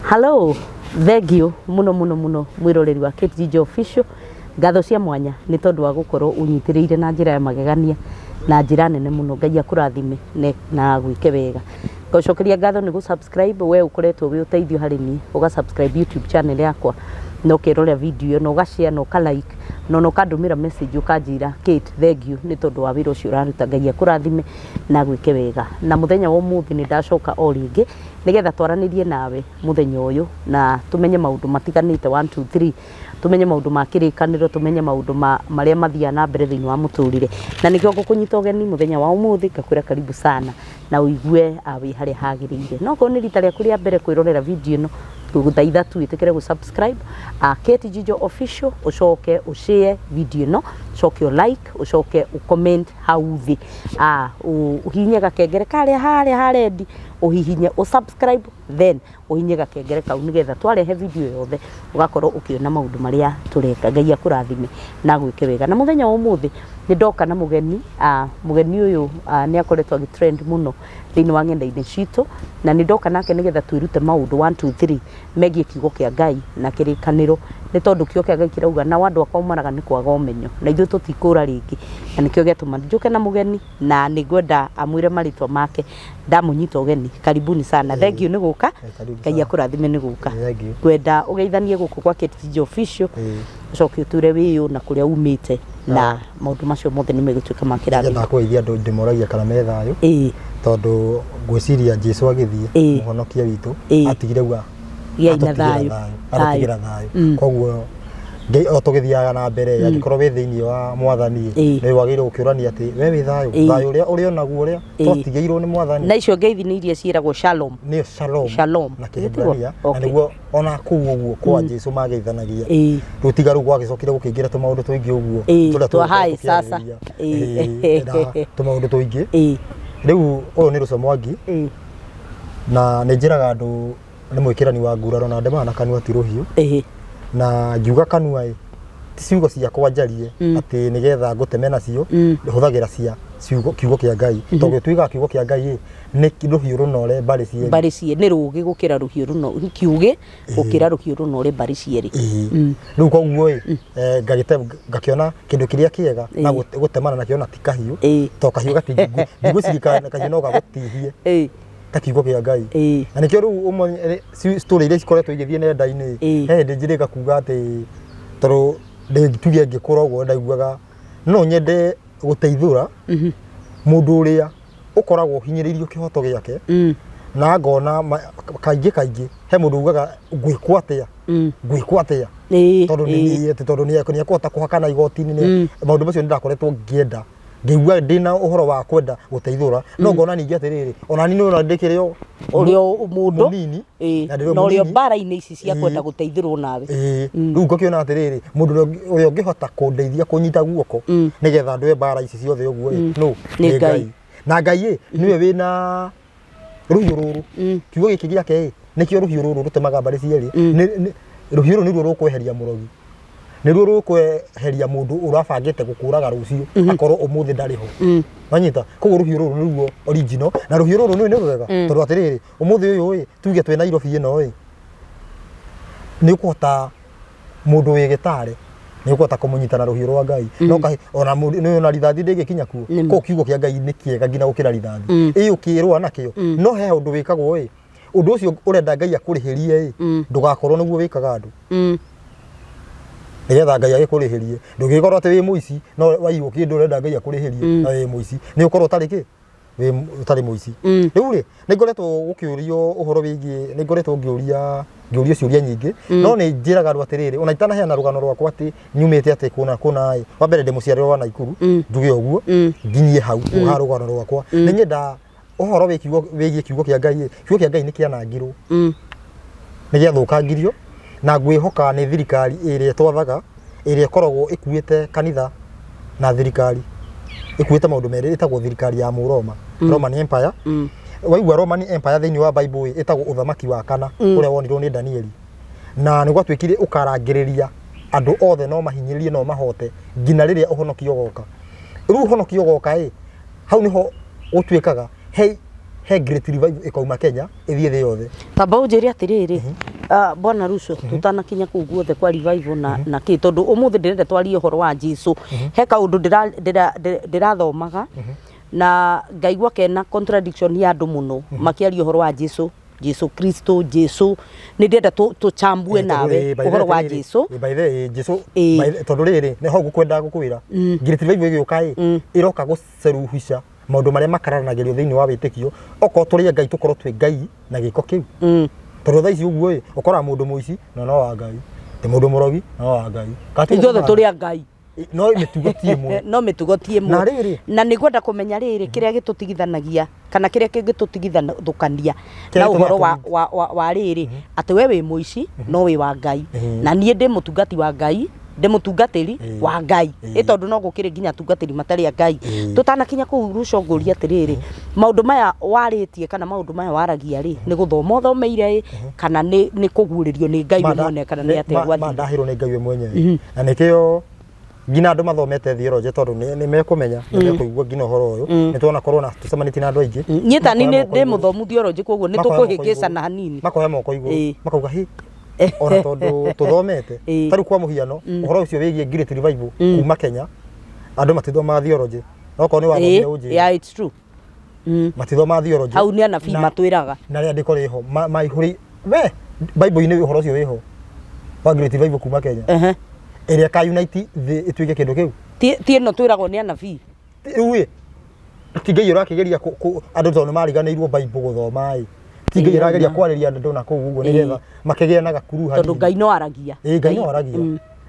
Hello, thank you muno muno muno mwiroreri wa Kate Ginger Official. Ngatho cia mwanya nĩ tondũ wa gũkorwo ũnyitĩrĩire na njĩra ya magegania na njĩra nene mũno. Ngai akũrathime na gwĩke wega. Ngũcokeria ngatho nĩ gũ-subscribe, we ũkoretwo wĩ ũteithio harĩ niĩ, ũga subscribe YouTube channel yakwa na ũkerorera video na ũga-share na ũka-like na ona ũkandũmĩra message ũkanjĩra, "Kate, thank you nĩ tondũ wa wĩra ũcio ũraruta." Ngai akũrathime na gwĩke wega. Na mũthenya wa ũmũthĩ nĩ ndacoka o rĩngĩ nĩgetha twaranĩrie nawe mũthenya ũyũ na tũmenye maũndũ matiganĩte, 1 2 3, tũmenye maũndũ ma kĩrĩkanĩro, tũmenye maũndũ ma marĩa mathiaga na mbere thĩinĩ wa mũtũrĩre. Na nĩkĩo ngũkũnyita ũgeni mũthenya wa ũmũthĩ, ngakwĩra karibu sana na ũigue wĩ harĩa hagĩrĩire. No korwo nĩ rita rĩaku rĩa mbere kwĩrorera video ĩno, ngũgũthaitha tu wĩtĩkĩre gũ subscribe Kate Ginger Official, ũcoke ũshare video ĩno, ũcoke ũ like, ũcoke ũ comment hau thĩ, ũhihinye gakengere karĩa harĩa ha red, ũhihinye ũ subscribe, then ũhihinye gakengere kau nĩgetha twarehe video yothe ũgakorwo ũkĩona maũndũ marĩa tũreka. Ngai akũrathime na agwĩke wega. Na mũthenya wa ũmũthĩ nĩ ndoka na mũgeni. Mũgeni ũyũ nĩ akoretwo agĩ trend mũno thĩinĩ wa ng'enda-inĩ citũ, na nĩ ndoka nake nĩgetha twĩrute maũndũ 1 2 3 megiĩ kiugo kĩa Ngai na kĩrĩkanĩro, nĩ tondũ kiugo kĩa Ngai kĩrauga, "Nao andũ akwa maraga nĩ kwaga ũmenyo," na ithuĩ tũtikũra rĩngĩ. Na nĩkĩo gĩatũma njũke na mũgeni, na nĩ ngwenda amwĩre marĩtwa make ndamũnyita ũgeni. Karibuni sana, thank you nĩ gũka. Karibu Ngai sana. akũrathime nĩ gũka. Thank you. Ngwenda ũgeithanie gũkũ kwa Kate Ginger Official, ũcoke ũtwĩre wĩyũ na kũrĩa umĩte na maũndũ macio mothe nĩ megũtuĩka ma kĩrathimo. Nyendaga kũgeithia andũ, ndĩmoragia kana me thayũ, tondũ ngwĩciria Jesu agĩthiĩ, mũhonokia witũ, atigire uga Gĩai na atũtigĩra thayũ. Atũtigĩra thayũ. Koguo o tũgĩthiaga na mbere, angĩkorwo wĩ thĩinĩ wa mwathani, nĩ wagĩrĩirwo gũkĩũrania atĩ we wĩ thayũ, thayũ ũrĩa ũrĩonaguo ũrĩa twatigĩirwo nĩ mwathani. Na icio ngeithi nĩ iria ciĩragwo shalom. Nĩyo shalom. Shalom. Na Kĩhibrania na nĩguo ona kũu ũguo kwa Jesu mageithanagia. Rĩu tiga rĩu gwagĩcokire gũkĩingĩra tũmaũndũ tũingĩ ũguo tũrĩa twa tũgũkorwo hi sasa. tũkĩarĩrĩria. Na tũmaũndũ tũingĩ. Rĩu ũyũ nĩ Rũco Mwangi, na nĩ njĩraga andũ nĩ mwĩkĩrani wa nguraro na ndemaga na kanua ti rũhiũ. Na ngiuga kanua ĩ ti ciugo ciakwa njarie atĩ nĩgetha ngũteme nacio, hũthagĩra cia ciugo kiugo kĩa Ngai, tondũ tuigaga kiugo kĩa Ngai ĩ nĩ rũhiũ rũnore mbarĩ cierĩ. Mbarĩ ciĩ nĩ rũgĩ gũkĩra rũhiũ rũno kiugĩ gũkĩra rũhiũ rũnore mbarĩ cierĩ. Rĩu koguo ĩ ngakĩona kĩndũ kĩrĩa kĩega na gũtemana nakĩo na ti kahiũ, to kahiũ gatingĩgwĩciria kahiũ no gagũtihie ta kiugo kĩa Ngai. Na nĩkĩo rĩu ũmwe story iria cikoretwo igĩthiĩ nenda-inĩ, he hĩndĩ njirĩka kuga atĩ tondũ tuge ngĩkũra ũguo ndaiguaga no nyende gũteithũra mũndũ ũrĩa ũkoragwo ũhinyĩrĩirio kĩhoto gĩake, na ngona kaingĩ kaingĩ he mũndũ ugaga, "Ngwĩkwo atĩa? Ngwĩkwo atĩa?" Tondũ nĩ atĩ tondũ nĩ ekũhota kũhakana igoti-inĩ. Maũndũ macio nĩ ndakoretwo ngĩenda, ngĩigua ndĩna ũhoro wa kwenda gũteithũra, no ngona ningĩ atĩrĩrĩ, ona niĩ nĩ ndĩkĩrĩ o ũrĩa o mũndũ mũnini, na ndĩrĩ o na ũrĩa mũnini. Mbara-inĩ ici cia kwenda gũteithĩrwo nawe. Rĩu ngakĩona atĩrĩrĩ, mũndũ ũrĩa ũngĩhota kũndeithia kũnyita guoko nĩgetha ndũe mbara ici ciothe ũguo ĩ no Nĩ Ngai. Na Ngai ĩ nĩwe wĩna rũhiũ rũrũ. Kiugo gĩkĩ gĩake ĩ nĩkĩo rũhiũ rũrũ rũtemaga mbarĩ cierĩ. Rũhiũ rũrũ nĩruo rũkweheria mũrogi, nĩruo rũkweheria mũndũ ũrabangĩte gũkũraga rũciũ akorwo ũmũthĩ ndarĩ ho. Wanyita? Koguo rũhiũ rũrũ nĩruo original, na rũhiũ rũrũ nĩ rwega, tondũ atĩrĩrĩ, ũmũthĩ ũyũ ĩ tuge twĩ Nairobi ĩno ĩ nĩ ũkũhota mũndũ wĩ gĩtarĩ nĩ ũkũhota kũmũnyita na rũhiũ rwa Ngai, no kahi ona mũndũ nĩ ona rithathi ndĩngĩkinya kuo. Koguo kiugo kĩa Ngai nĩ kĩega nginya gũkĩra rithathi ĩ ũkĩrũa nakĩo. No he ũndũ wĩkagwo ĩ ũndũ ũcio ũrenda Ngai akũrĩhĩrie ĩ ndũgakorwo nĩguo wĩkaga andũ, nĩgetha Ngai agĩkũrĩhĩrie. Ndũngĩkorwo atĩ wĩ mũici no waiywo kĩndũ ũrenda Ngai akũrĩhĩrie na wĩ mũici, nĩ ũkorwo ũtarĩ kĩ wĩ ũtarĩ mũici. Rĩu rĩ nĩ ngoretwo gũkĩũrio ũhoro wĩgiĩ, nĩ ngoretwo ngĩũria ngĩũrio ciũria nyingĩ, no nĩ njĩraga andũ atĩrĩrĩ, ona itanaheana rũgano rwakwa atĩ nyumĩte atĩ kũna kũna ĩ, wa mbere ndĩ mũciarĩre wa Naikuru. Njuge ũguo nginyie hau ha rũgano rwakwa, nĩ nyenda ũhoro wĩgiĩ kiugo kĩa Ngai ĩ, kiugo kĩa Ngai nĩ kĩanangirwo, nĩ gĩathũkangirio, na ngwĩhoka nĩ thirikari ĩrĩa ĩtwathaga, ĩrĩa ĩkoragwo ĩkuĩte kanitha na thirikari, ĩkuĩte maũndũ merĩ, ĩtagwo thirikari ya Mũroma, Roman Empire. Waigua Roman Empire thĩinĩ wa Bible ĩ, ĩtagwo ũthamaki wa kana ũrĩa wonirwo nĩ Danieli, na nĩ gwatuĩkire ũkarangĩrĩria andũ othe, no mahinyĩrĩrie no mahote nginya rĩrĩa ũhonokio ũgoka. Rĩu ũhonokio ũgoka ĩ hau nĩho gũtuĩkaga he He great revival ĩkauma Kenya ĩthiĩ thĩ yothe. Tamba ũnjĩre atĩrĩrĩ, bwana Ruco, tũtanakinya kũu guothe kwa revival na kĩ, tondũ ũmũthĩ ndĩrenda twarie ũhoro wa Jesu. He kaũndũ ndĩrathomaga na ngaigua kena contradiction ya andũ mũno makĩaria ũhoro wa Jesu, Jesu Kristo, Jesu. Nĩ ndĩrenda tũchambue nawe ũhoro wa Jesu. By the way, Jesu, tondũ rĩrĩ nĩho ngũkwendaga gũkwĩra, great revival ĩgĩũka ĩ ĩroka gũceruhica maũndũ marĩa makararanagĩrio thĩinĩ wa wĩtĩkio. Okorwo tũrĩ a Ngai, tũkorwo twĩ Ngai na gĩko kĩu, tondũ thaa ici ũguo ĩ ũkoraga mũndũ mũici na no wa Ngai, ti mũndũ mũrogi no wa Ngai. Kana ti Ithuothe tũrĩ a Ngai. No mĩtugo ti ĩmwe. No mĩtugo ti ĩmwe. Na rĩrĩ, na nĩ ngwenda kũmenya rĩrĩ, kĩrĩa gĩtũtigithanagia kana kĩrĩa kĩngĩtũtigithũkania Kĩrĩa na ũhoro wa, gĩtũmaga wa rĩrĩ atĩ we wĩ mũici no wĩ wa Ngai, na niĩ ndĩ mũtungati wa Ngai, ndĩ mũtungatĩri wa Ngai, ĩ tondũ no gũkĩrĩ nginya atungatĩri matarĩ a Ngai. Tũtanakinya kũu, Ruco, ngũria atĩrĩrĩ, maũndũ maya warĩtie kana maũndũ maya waragia rĩ, nĩ gũthoma ũthomeire ĩ, kana nĩ kũguũrĩrio nĩ Ngai we mwene, kana nĩ atĩa ma gwathire? Ndahĩrwo nĩ Ngai we mwenyewe, na nĩkĩo nginya andũ mathomete theology, tondũ nĩ mekũmenya, nĩ mekũigua nginya ũhoro ũyũ nĩ tuona korwo na tũcemanĩtie na andũ aingĩ. Niĩ tani Makoya nĩ moko ndĩ igũrũ. mũthomu theology, koguo nĩ Makoya moko tũkũhĩngĩcana igũrũ. hanini. Makoya moko igũrũ, makauga hi ona tondũ tũthomete. Tarĩu kwa mũhiano, ũhoro ũcio wĩgiĩ great revival kuma Kenya, andũ matithomaga theology, okorwo nĩ wathomire ũnjĩre. Yeah, it's true. Matithomaga theology. Hau nĩ anabii matwĩraga. Na rĩandĩko rĩho maihũrĩ we Bible-inĩ, ũhoro ũcio wĩho wa great revival kuma Kenya ĩrĩa ka unite thĩ ĩtuĩke kĩndũ kĩu. Ti ĩno twĩragwo nĩ anabii. Rĩu ĩ ti Ngai ũrakĩgeria andũ tondũ nĩ mariganĩirwo Bible gũthoma ĩ, ti Ngai ũrageria kwarĩria andũ na kũu ũguo nĩgetha makĩgĩe na gakuru tondũ hanini? Ngai no aragia. Ĩĩ, Ngai no aragia,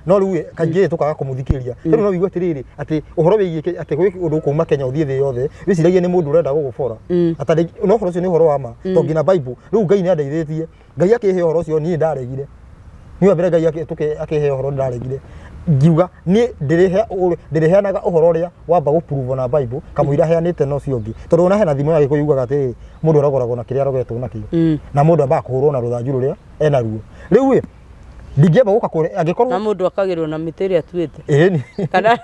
no rĩu ĩ, kaingĩ tũkaga kũmũthikĩrĩria. Rĩu no wigue atĩrĩrĩ, atĩ ũhoro wĩgiĩ atĩ gwĩ ũndũ kuma Kenya ũthiĩ thĩ yothe, wĩciragie nĩ mũndũ ũrenda gũgũbora atarĩ no ũhoro ũcio nĩ ũhoro wa ma, tondũ nginya Bible. Rĩu Ngai nĩ andeithĩtie, Ngai akĩhe ũhoro ũcio, niĩ ndaregire. Niĩ wa mbere Ngai akĩhe ũhoro ndaregire, ngiuga niĩ ndĩrĩheanaga ũhoro ũrĩa wamba gũprove na Bible kamũira heanĩte na ũcio ũngĩ, tondũ ona hena thimo ya Gĩkũyũ yugaga atĩrĩrĩ, mũndũ arogoragwo na kĩrĩa arogetwo nakĩo, na mũndũ ambaga kũhũrwo na rũthanju rũrĩa enaruo. Rĩu ĩ ndingĩamba gũka kũrĩa angĩkorwo Na mũndũ akagĩrwo na mĩtĩ ĩrĩa atuĩte. Ĩni. Kana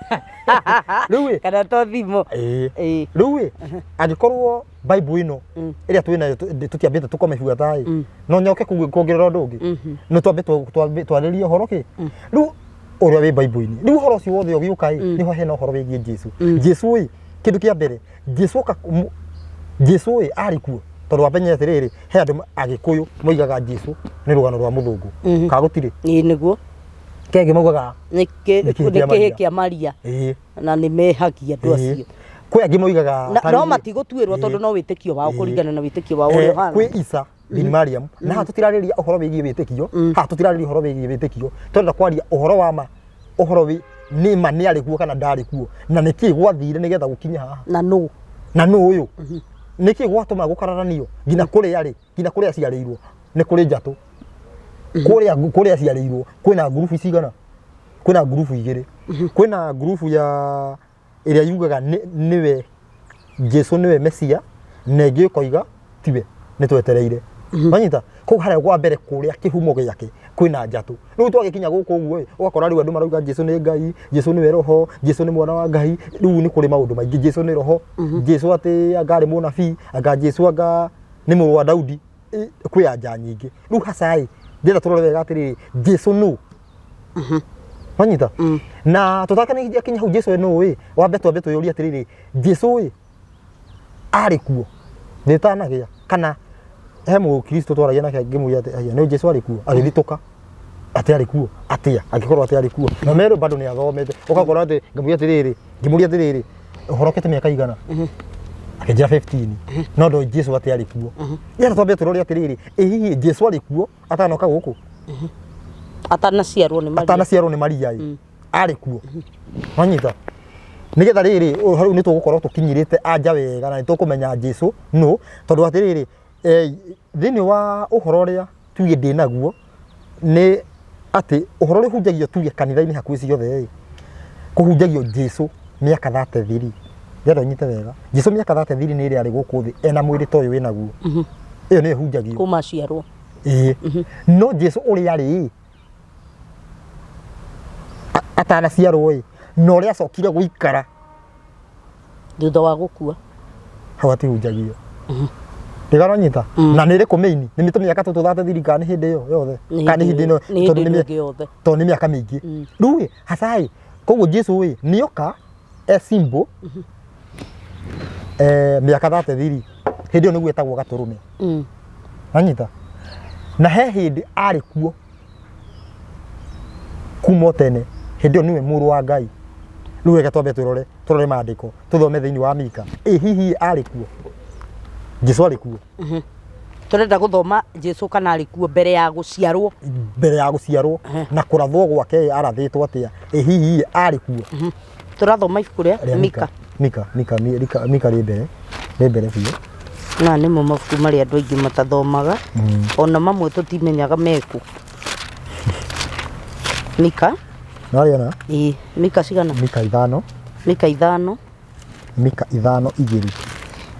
Rĩu ĩ kana to thimo. Ĩĩ. Rĩu ĩ angĩkorwo Bible ĩno ĩrĩa twĩ nayo tũtiambĩte tũkamĩbuata ĩ, no nyoke kuongerera ũndũ ũngĩ, no twambe twarĩrie ũhoro kĩ rĩu ũrĩa wĩ Bible-inĩ. Rĩu ũhoro ũcio wothe ũgĩũka ĩ, nĩho hena ũhoro wĩgiĩ Jesu. Jesu ĩ, kĩndũ kĩa mbere, Jesu oka Jesu ĩ arĩ kuo, tondũ wamenye atĩrĩrĩ, he andũ Agĩkũyũ moigaga Jesu nĩ rũgano rwa mũthũngũ, kana gũtirĩ? Ĩĩ, nĩguo. Kengĩ maugaga nĩ nĩ kĩhĩ nĩ kĩa kĩhĩ Maria. kĩa Maria. Na nĩ mehagia andũ acio. Kwĩ angĩ moigaga No matigũtuĩrwo tondũ no wĩtĩkio wao, kũringana na wĩtĩkio wao ũrĩa ũhana. Kwĩ Isa bin Mariam, na haha tũtirarĩria ũhoro wĩgiĩ wĩtĩkio, haha tũtirarĩria ũhoro wĩgiĩ wĩtĩkio, tũrenda kwaria ũhoro wa ma, ũhoro wĩ nĩ ma nĩ arĩ kuo kana ndarĩ kuo, na nĩ kĩĩ gwathire nĩgetha gũkinye haha. Na nũ? Na nũ ũyũ, nĩ kĩĩ gwatũma gũkararanio nginya kũrĩa arĩ, nginya kũrĩa aciarĩirwo nĩ kũrĩ njatũ, kũrĩa aciarĩirwo kwĩna ngurubu cigana, kwĩna ngurubu igĩrĩ. Kwĩna ngurubu ya ĩrĩa yugaga nĩwe Jesu, nĩwe Mesia, na ĩngĩ ĩkoiga tiwe, nĩ twetereire. Wanyita kũu harĩa gwa mbere kũrĩa kĩhumo gĩake kwĩna njatũ. Rĩu twagĩkinya gũkũ ũguo ĩ, ũgakora rĩu andũ marauga Jesu nĩ Ngai, Jesu nĩwe roho, Jesu nĩ mwana wa Ngai. Rĩu nĩ kũrĩ maũndũ maingĩ, Jesu nĩ roho, Jesu atĩ anga arĩ mũnabii, anga Jesu anga nĩ mũrũ wa Daudi. Kwĩ anja nyingĩ. Rĩu haca ĩ ndĩrenda tũrore wega atĩrĩrĩ, Jesu nũ? Wanyita na tũtakanakinya hau Jesu nũ ĩ, wambe twambe twĩyũrie atĩrĩrĩ, Jesu ĩ arĩ kuo thĩ ĩtanagĩa? Kana he mũkristo twaragia nake ngĩmwĩra atĩ aya nĩ Jesu arĩ kuo, agĩthitũka atĩ arĩ kuo atĩa angĩkorwo atĩ arĩ kuo na merũ bado nĩ athomete. Ũgakora atĩ ngĩmwĩra atĩrĩrĩ, ngĩmũria atĩrĩrĩ, ũhorokete mĩaka igana? Akĩnjĩra 15, no ndo Jesu atĩ arĩ kuo. Yara twambe tũrore atĩrĩrĩ, ĩ hihi Jesu arĩ kuo atanoka gũkũ? Atanaciarwo nĩ Maria. Atanaciarwo nĩ Maria ĩ, arĩ kuo? Wanyita nigetha rĩrĩ rĩu nĩ tũgũkorwo tũkinyirĩte anja wega na nĩ tũkũmenya Jesu nũ, tondũ atĩrĩrĩ, thĩinĩ wa ũhoro ũrĩa tuge ndĩ naguo nĩ atĩ ũhoro ũrĩa ũhunjagio tuge kanitha-inĩ hakuhĩ ciothe ĩ, kũhunjagio Jesu mĩaka 33. Ndĩrenda ũnyite wega, Jesu mĩaka 33 nĩ ĩrĩa arĩ gũkũ thĩ ena mwĩrĩ ta ũyũ wĩnaguo, ĩyo nĩyo ĩhunjagio. Kuma aciarwo. Ĩĩ, no Jesu ũrĩa arĩ ĩ atanaciarwo ĩ, na ũrĩa acokire gũikara thutha wa gũkua, hau hatihunjagio. Ndĩgaranyita na nĩ ĩrĩkũ main nĩ mĩtũ mĩaka tũtũ 33 kana nĩ hĩndĩ ĩyo yothe Nĩ kana nĩ hĩndĩ hĩndĩ ĩno nĩ tondũ hĩndĩ nĩ ĩno mĩa- ĩngĩ yothe. tondũ nĩ mĩaka mĩingĩ rĩu ĩ hasa ĩ koguo Jesu ĩ nĩoka e symbol mĩaka 33 hĩndĩ ĩyo nĩguo etagwo gatũrũme. Wanyita na he hĩndĩ arĩ kuo kuma o tene hĩndĩ ĩyo nĩwe mũrũ wa Ngai. Rĩu reke twambe tũrore tũrore maandĩko tũthome thĩinĩ wa Mika ĩ hihi arĩ kuo Jesu arĩ kuo. Tũrenda gũthoma Jesu kana arĩ kuo mbere ya gũciarwo. Mbere ya gũciarwo na kũrathwo gwake arathĩtwo atĩa ĩ hihi arĩ kuo. Tũrathoma ibuku rĩa Mika. Mika Mika Mika Mika rĩ mbere rĩ mbere biũ. Na nĩmo mabuku marĩa andũ aingĩ matathomaga ona mamwe tũtimenyaga meku. Mika. Nĩwarĩona? Ĩĩ, Mika cigana? Mika 5. Mika 5. Mika 5:2.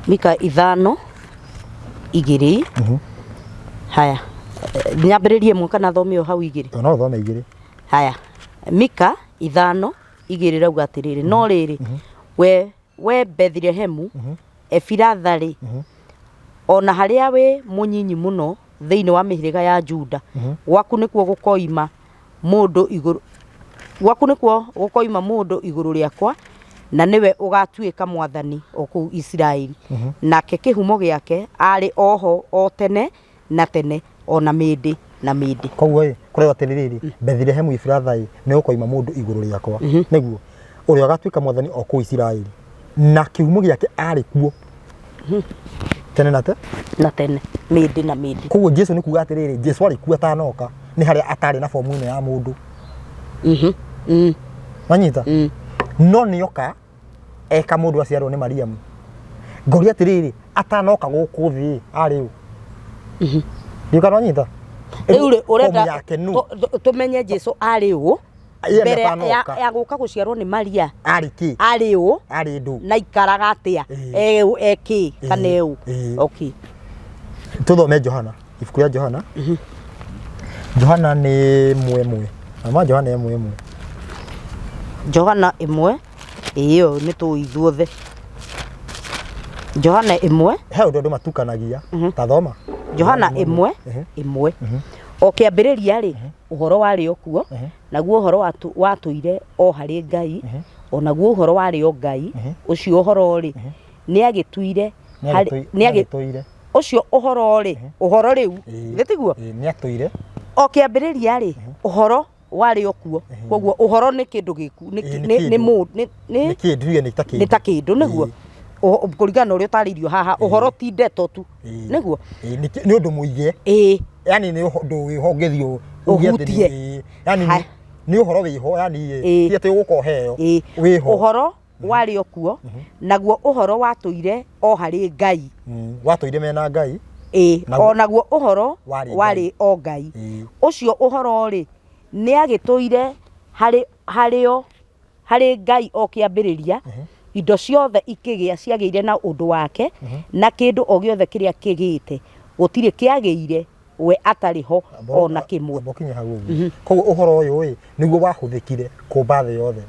Mika 5:2. Haya, nyambĩrĩrie ĩmwe kana thome o hau 2? No ũthome 2. Haya, Mika 5:2 rauga atĩrĩrĩ, no rĩrĩ, we Bethilehemu Efiratha-rĩ, ona harĩa wĩ mũnyinyi mũno thĩinĩ wa mĩhĩrĩga ya Juda, gwaku nĩkuo gũkoima mũndũ igũrũ gwaku nĩkuo gũkoima mũndũ igũrũ rĩakwa, na nĩwe ũgatuĩka mwathani o kũu Isiraeli. Nake kĩhumo gĩake arĩ oho o tene na tene, ona mĩndĩ na mĩndĩ. Koguo ĩ kũrerwo atĩrĩrĩ, Bethilehemu Efiratha ĩ nĩ gũkoima mũndũ igũrũ rĩakwa nĩguo ũrĩa ũgatuĩka mwathani o kũu Isiraeli, na kĩhumo gĩake arĩ kuo tene na tene na tene, mĩndĩ na mĩndĩ. Koguo Jesu nĩ kuga atĩrĩrĩ, Jesu arĩ kuo atanoka nĩ harĩa atarĩ na fomu ĩno ya mũndũ. Wanyita? No nĩoka eka mũndũ aciarwo nĩ Mariamu. Ngoria atĩrĩrĩ, atanoka gũkũ thĩ arĩ ũ? Ndiũĩ kana wanyita? Rĩu rĩ, ũrenda Fomu yake nũ? Tũmenye Jesu arĩ ũ? Ye Mbere atanoka. ya gũka gũciarwo nĩ Maria. Arĩ kĩ? Arĩ ũ? Arĩ ndũ? Na ikaraga atĩa? E kĩ kana e ũ? Okay. Tũthome Johana, ibuku rĩa Johana. Johana nĩ 1:1. Ama Johana 1:1. Johana 1, ĩyo nĩ tũĩ ithuothe. Johana 1. He ũndũ andũ matukanagia. Ta thoma. Johana 1:1. O kĩambĩrĩria rĩ, ũhoro warĩ o kuo, naguo ũhoro watũire o harĩ Ngai, o naguo ũhoro warĩ o Ngai, ũcio ũhoro rĩ, nĩagĩtuire harĩ, Nĩagĩtũire. Ũcio ũhoro rĩ, ũhoro rĩu, nĩ tiguo? Nĩatũire. O kĩambĩrĩria rĩ, ũhoro warĩ o kuo. Koguo ũhoro nĩ kĩndũ gĩku, nĩ Nĩ nĩ kĩndũ. nĩ nĩ Nĩ kĩndũ, tuge nĩ ta kĩndũ. Nĩ ta kĩndũ, nĩguo. Kũringana na ũrĩa ũtarĩirio haha, ũhoro ti ndeto tu, nĩguo? Nĩ ũndũ mũige. Yani nĩ ũndũ wĩho ũngĩthiĩ uge atĩ Ũhutie. Yani nĩ ũhoro wĩho, yani ti atĩ ũgũka ũheo. Wĩho. Ũhoro warĩ o kuo, naguo ũhoro watũire o harĩ Ngai. Watũire mena Ngai. O naguo ũhoro Warĩ Ngai. warĩ o Ngai. Ũcio ũhoro rĩ, nĩagĩtũire harĩ Ngai o kĩambĩrĩria, indo ciothe ikĩgĩa ciagĩire na ũndũ wake, na kĩndũ o gĩothe kĩrĩa kĩgĩte gũtirĩ kĩagĩire we atarĩ ho ona kĩmwe. Amba ũkinye hau ũguo. Koguo ũhoro ũyũ ĩ nĩguo wahũthĩkire kũmba thĩ yothe.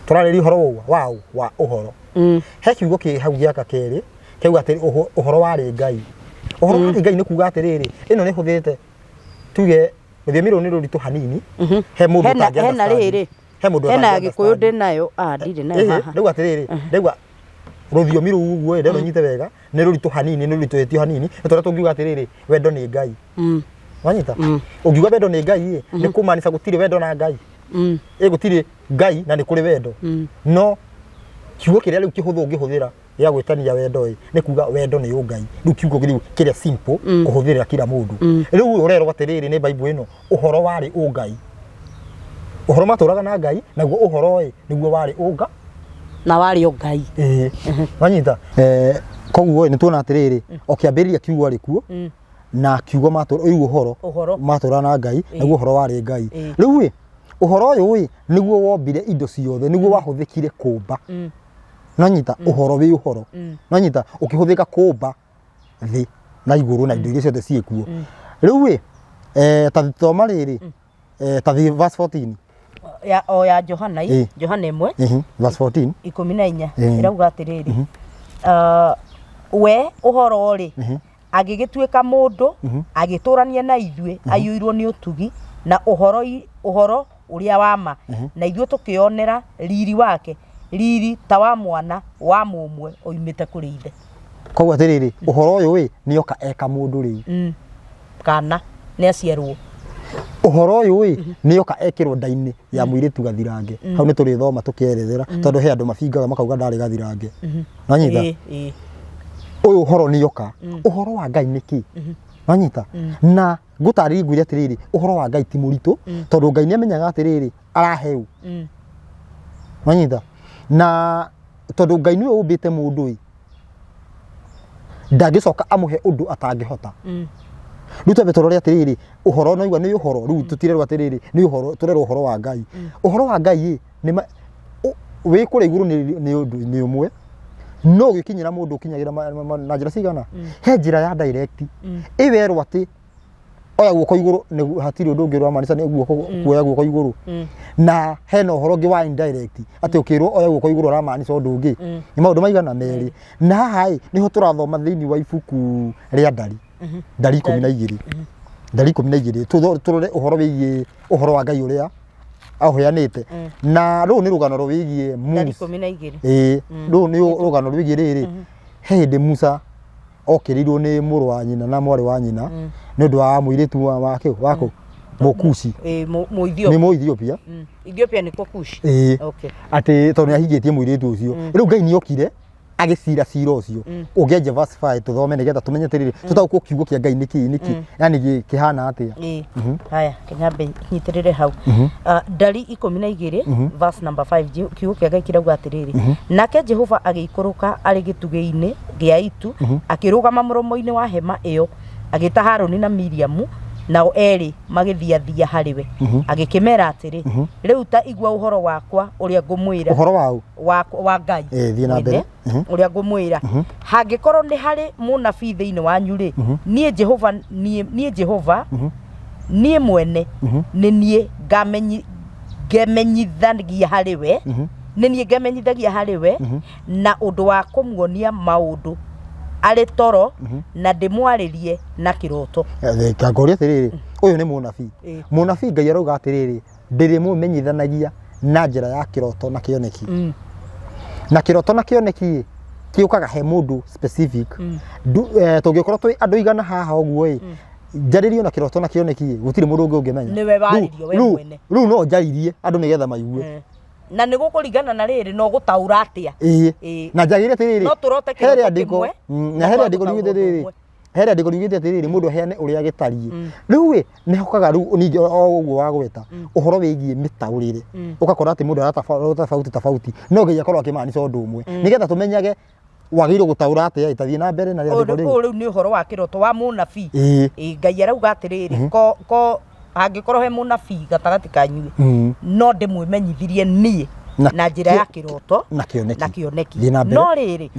Tũrarĩria ũhoro ũũ wa wa ũhoro. He kiugo kĩ hau gĩaka kerĩ kiuga atĩrĩ ũhoro warĩ Ngai. Ũhoro warĩ Ngai nĩ kuga atĩrĩrĩ, ĩno nĩ hũthĩte tuge rũthiomi rũrũ nĩ rũritũ hanini. He mũndũ ũtangĩ Hena understand. rĩrĩ. He mũndũ Hena ũtangĩ Gĩkũyũ understand. ndĩ nayo, ndirĩ nayo haha. Rĩu atĩrĩrĩ, rĩu rũthiomi rũu ũguo ĩ, ndĩrũnyite wega, nĩ rũritũ hanini, nĩ rũritũhĩtio hanini, nĩ tondũ tũngiuga atĩrĩrĩ, wendo nĩ Ngai. Wanyita? Ũngiuga wendo nĩ Ngai ĩ, nĩ kũmaanisha gũtirĩ wendo na Ngai. Ĩ gũtirĩ Ngai na nĩ kũrĩ wendo. No kiugo kĩrĩa rĩu kĩhũthũ ũngĩhũthĩra gĩa gwĩtania wendo ĩ, nĩ kuga wendo nĩ ũngai. Rĩu kiugo rĩu kĩrĩa simple kũhũthĩra kila mũndũ. Rĩu ũrerwo atĩrĩrĩ nĩ Bible ĩno, ũhoro warĩ ũngai. Ũhoro matũraga na Ngai, naguo ũhoro ĩ, nĩguo warĩ ũnga. Na warĩ o Ngai. Wanyita? Koguo ĩ, nĩ tuona atĩrĩrĩ, o kĩambĩrĩria kiugo arĩ kuo, na kiugo matũra, rĩu ũhoro, Ũhoro. matũraga na Ngai, naguo ũhoro warĩ Ngai. Rĩu ĩ, ũhoro ũyũ ĩ, nĩguo wombire indo ciothe, nĩguo wahũthĩkire kũmba. Nanyita? Ũhoro wĩ ũhoro. Nanyita? Ũkĩhũthĩka kũmba thĩ na igũrũ na indo iria ciothe ciĩ kuo. Rĩu ĩ, ta thoma rĩrĩ, ta thiĩ verse 14. Ya, o ya Johana ĩ, Johana 1. Verse 14. 14. Ĩrauga atĩrĩrĩ, We ũhoro rĩ, agĩgĩtuĩka mũndũ, agĩtũũrania na ithuĩ, aiyũirwo nĩ ũtugi na ũhoro, ũhoro ũrĩa wa ma, na ithuĩ tũkĩonera riri wake, riri ta wa mwana wa mũmwe oimĩte kũrĩ ithe. Koguo atĩrĩrĩ, ũhoro ũyũ ĩ nĩ oka eka mũndũ rĩu. Kana nĩ aciarwo. Ũhoro ũyũ ĩ nĩ oka ekĩrwo nda-inĩ ya mũirĩtu gathirange. Hau nĩ tũrĩthoma tũkĩerethera tondũ he andũ mabingaga makauga ndarĩ gathirange. Nanyita? Ĩĩ, ĩĩ. Ũyũ ũhoro nĩ oka. Ũhoro wa Ngai nĩ kĩ? Nanyita? Na ngũtarĩrie ngwĩre atĩrĩrĩ, ũhoro wa Ngai ti mũritũ tondũ Ngai nĩ amenyaga atĩrĩrĩ araheu. Nanyita? Na tondũ Ngai nĩwe ũmbĩte mũndũ ĩ, ndangĩcoka amũhe ũndũ atangĩhota. Rĩu twambe tũrore atĩrĩrĩ, ũhoro naigua nĩ ũhoro, rĩu tũtirerwo atĩrĩrĩ nĩ ũhoro, tũrerwo ũhoro wa Ngai. Ũhoro wa Ngai ĩ, nĩ ma- wĩ kũrĩa igũrũ nĩ ũndũ nĩ ũmwe, no ũgĩkinyĩra mũndũ ũkinyagĩra na njĩra cigana? He njĩra ya direct. Ĩ werwo atĩ oya guoko igũrũ, hatirĩ ũndũ ũngĩ ũramaanisha nĩ guoko kuoya guoko igũrũ. Na hena ũhoro ũngĩ wa indirect, atĩ ũkĩrwo oya guoko igũrũ ũramaanisha ũndũ ũngĩ. Nĩ maũndũ maigana? Merĩ. Na haha ĩ, nĩho tũrathoma thĩinĩ wa ibuku rĩa Ndari. Ndari 12. Ndari 12. Tũrore ũhoro wĩgiĩ ũhoro wa Ngai ũrĩa aũheanĩte. Na rũrũ nĩ rũgano rwĩgiĩ Ndari Musa. 12. Ĩĩ, rũrũ nĩ rũgano rwĩgiĩ rĩrĩ. He hĩndĩ Musa okĩrĩirwo nĩ mũrũ wa nyina na mwarĩ wa nyina nĩ ũndũ wa mũirĩtu wa wake wako Mũkushi. Ĩĩ, Nĩ Mũethiopia. Mũethiopia. Ethiopia nĩkuo Kush. Ĩĩ. Okay. Atĩ tondũ nĩ ahingĩtie mũirĩtu ũcio. Rĩu Ngai nĩ okire agĩcira cira ũcio. Ũngĩanjia verse 5 tũthome nĩgetha tũmenye atĩrĩrĩ, tũtaũkwo kiugo kĩa Ngai nĩkĩ nĩkĩ, yani kĩhana atĩa. Ĩĩ. Haya, kenyambe nyitĩrĩre hau. Ndari 12 verse number 5, kiugo kĩa Ngai kĩrauga atĩrĩrĩ, nake Jehova agĩikũrũka arĩ gĩtugĩ-inĩ gĩa itu, akĩrũgama mũromo-inĩ wa hema ĩyo, agĩta Harũni na Miriamu, nao erĩ magĩthiathia harĩ we. Agĩkĩmera atĩrĩ, rĩu ta igua ũhoro wakwa ũrĩa ngũmwĩra. Ũhoro wa ũ? Wa Ngai Thiĩ na mbere. mwene, ũrĩa ngũmwĩra. Hangĩkorwo nĩ harĩ mũnabii thĩinĩ wanyu rĩ, niĩ Jehova, niĩ Jehova, niĩ mwene nĩ niĩ ngemenyithagia harĩ we, nĩ niĩ ngemenyithagia harĩ we na ũndũ wa kũmuonia maũndũ arĩ toro, na ndĩmwarĩrie na kĩroto. Ngũria atĩrĩrĩ, ũyũ nĩ mũnabii. Mũnabii Ngai arauga atĩrĩrĩ, ndĩrĩmũmenyithanagia na njĩra ya kĩroto na kĩoneki. Na kĩroto na kĩoneki kĩũkaga he mũndũ specific. Tũngĩkorwo twĩ andũ igana haha ũguo ĩ, njarĩrio na kĩroto na kĩoneki ĩ, gũtirĩ mũndũ ũngĩ ũngĩmenya. Nĩwe warĩrio we mwene. Rĩu no njaririe andũ nĩgetha maigue. Na nĩ gũkũringana na rĩrĩ, no gũtaũra atĩa. Ĩĩ. Na njagĩrĩire atĩrĩrĩ, No tũrote he kĩroto rĩandĩko, kĩmwe, na na he twaga rĩandĩko gũtaũra riugĩte ũndũ rĩrĩ, ũmwe. he rĩandĩko riugĩte atĩrĩrĩ, mũndũ aheane ũrĩa gĩtariĩ. Rĩu ĩ, nĩ hokaga rĩu ningĩ o ũguo wagweta ũhoro wĩgiĩ mĩtaũrĩre, ũgakora atĩ mũndũ aratofauti tofauti, no Ngai akorwo akĩmaanisha ũndũ ũmwe, nĩgetha tũmenyage wagĩrĩirwo gũtaũra atĩa. Ĩtathiĩ na mbere na rĩandĩko rĩu. Ũyũ rĩu nĩ ũhoro wa kĩroto wa mũnabii. Ĩĩ. Ngai arauga atĩrĩrĩ, ko hangĩkorwo he mũnabii gatagatĩ kanyu, no ndĩmwĩmenyithirie niĩ na njĩra ya kĩroto na kĩoneki. Na kĩoneki. Thiĩ na mbere. No rĩrĩ,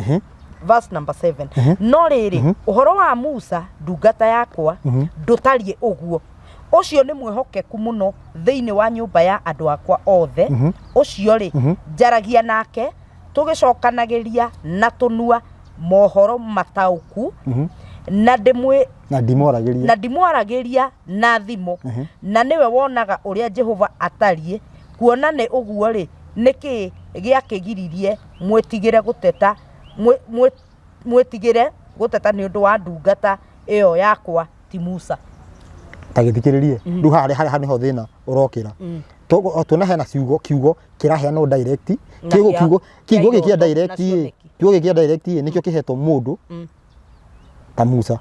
verse number 7, no rĩrĩ, ũhoro wa Musa ndungata yakwa ndũtariĩ ũguo, ũcio nĩ mwĩhokeku mũno thĩinĩ wa nyũmba ya andũ akwa othe, ũcio rĩ, njaragia nake tũgĩcokanagĩria na tũnua mohoro mataũku, na ndĩmwĩ Na ndimwaragĩria. Na ndimwaragĩria na thimo, na nĩwe wonaga ũrĩa Jehova atariĩ. Kuona nĩ ũguo rĩ, nĩkĩ gĩakĩgiririe mwĩtigĩre gũteta, mwĩtigĩre gũteta nĩ ũndũ wa ndungata ĩyo yakwa ti Musa? Ta gĩthikĩrĩrie rĩu haha, harĩa nĩho thĩna ũrokĩra. Tuona hena ciugo, kiugo kĩraheanwo direct. Na Kiugo kiugo kĩa kiugo gĩkĩ kĩa iroto na direct ĩ, cioneki. Kiugo gĩkĩ kĩa direct ĩ, nĩkĩo kĩhetwo mũndũ ta Musa.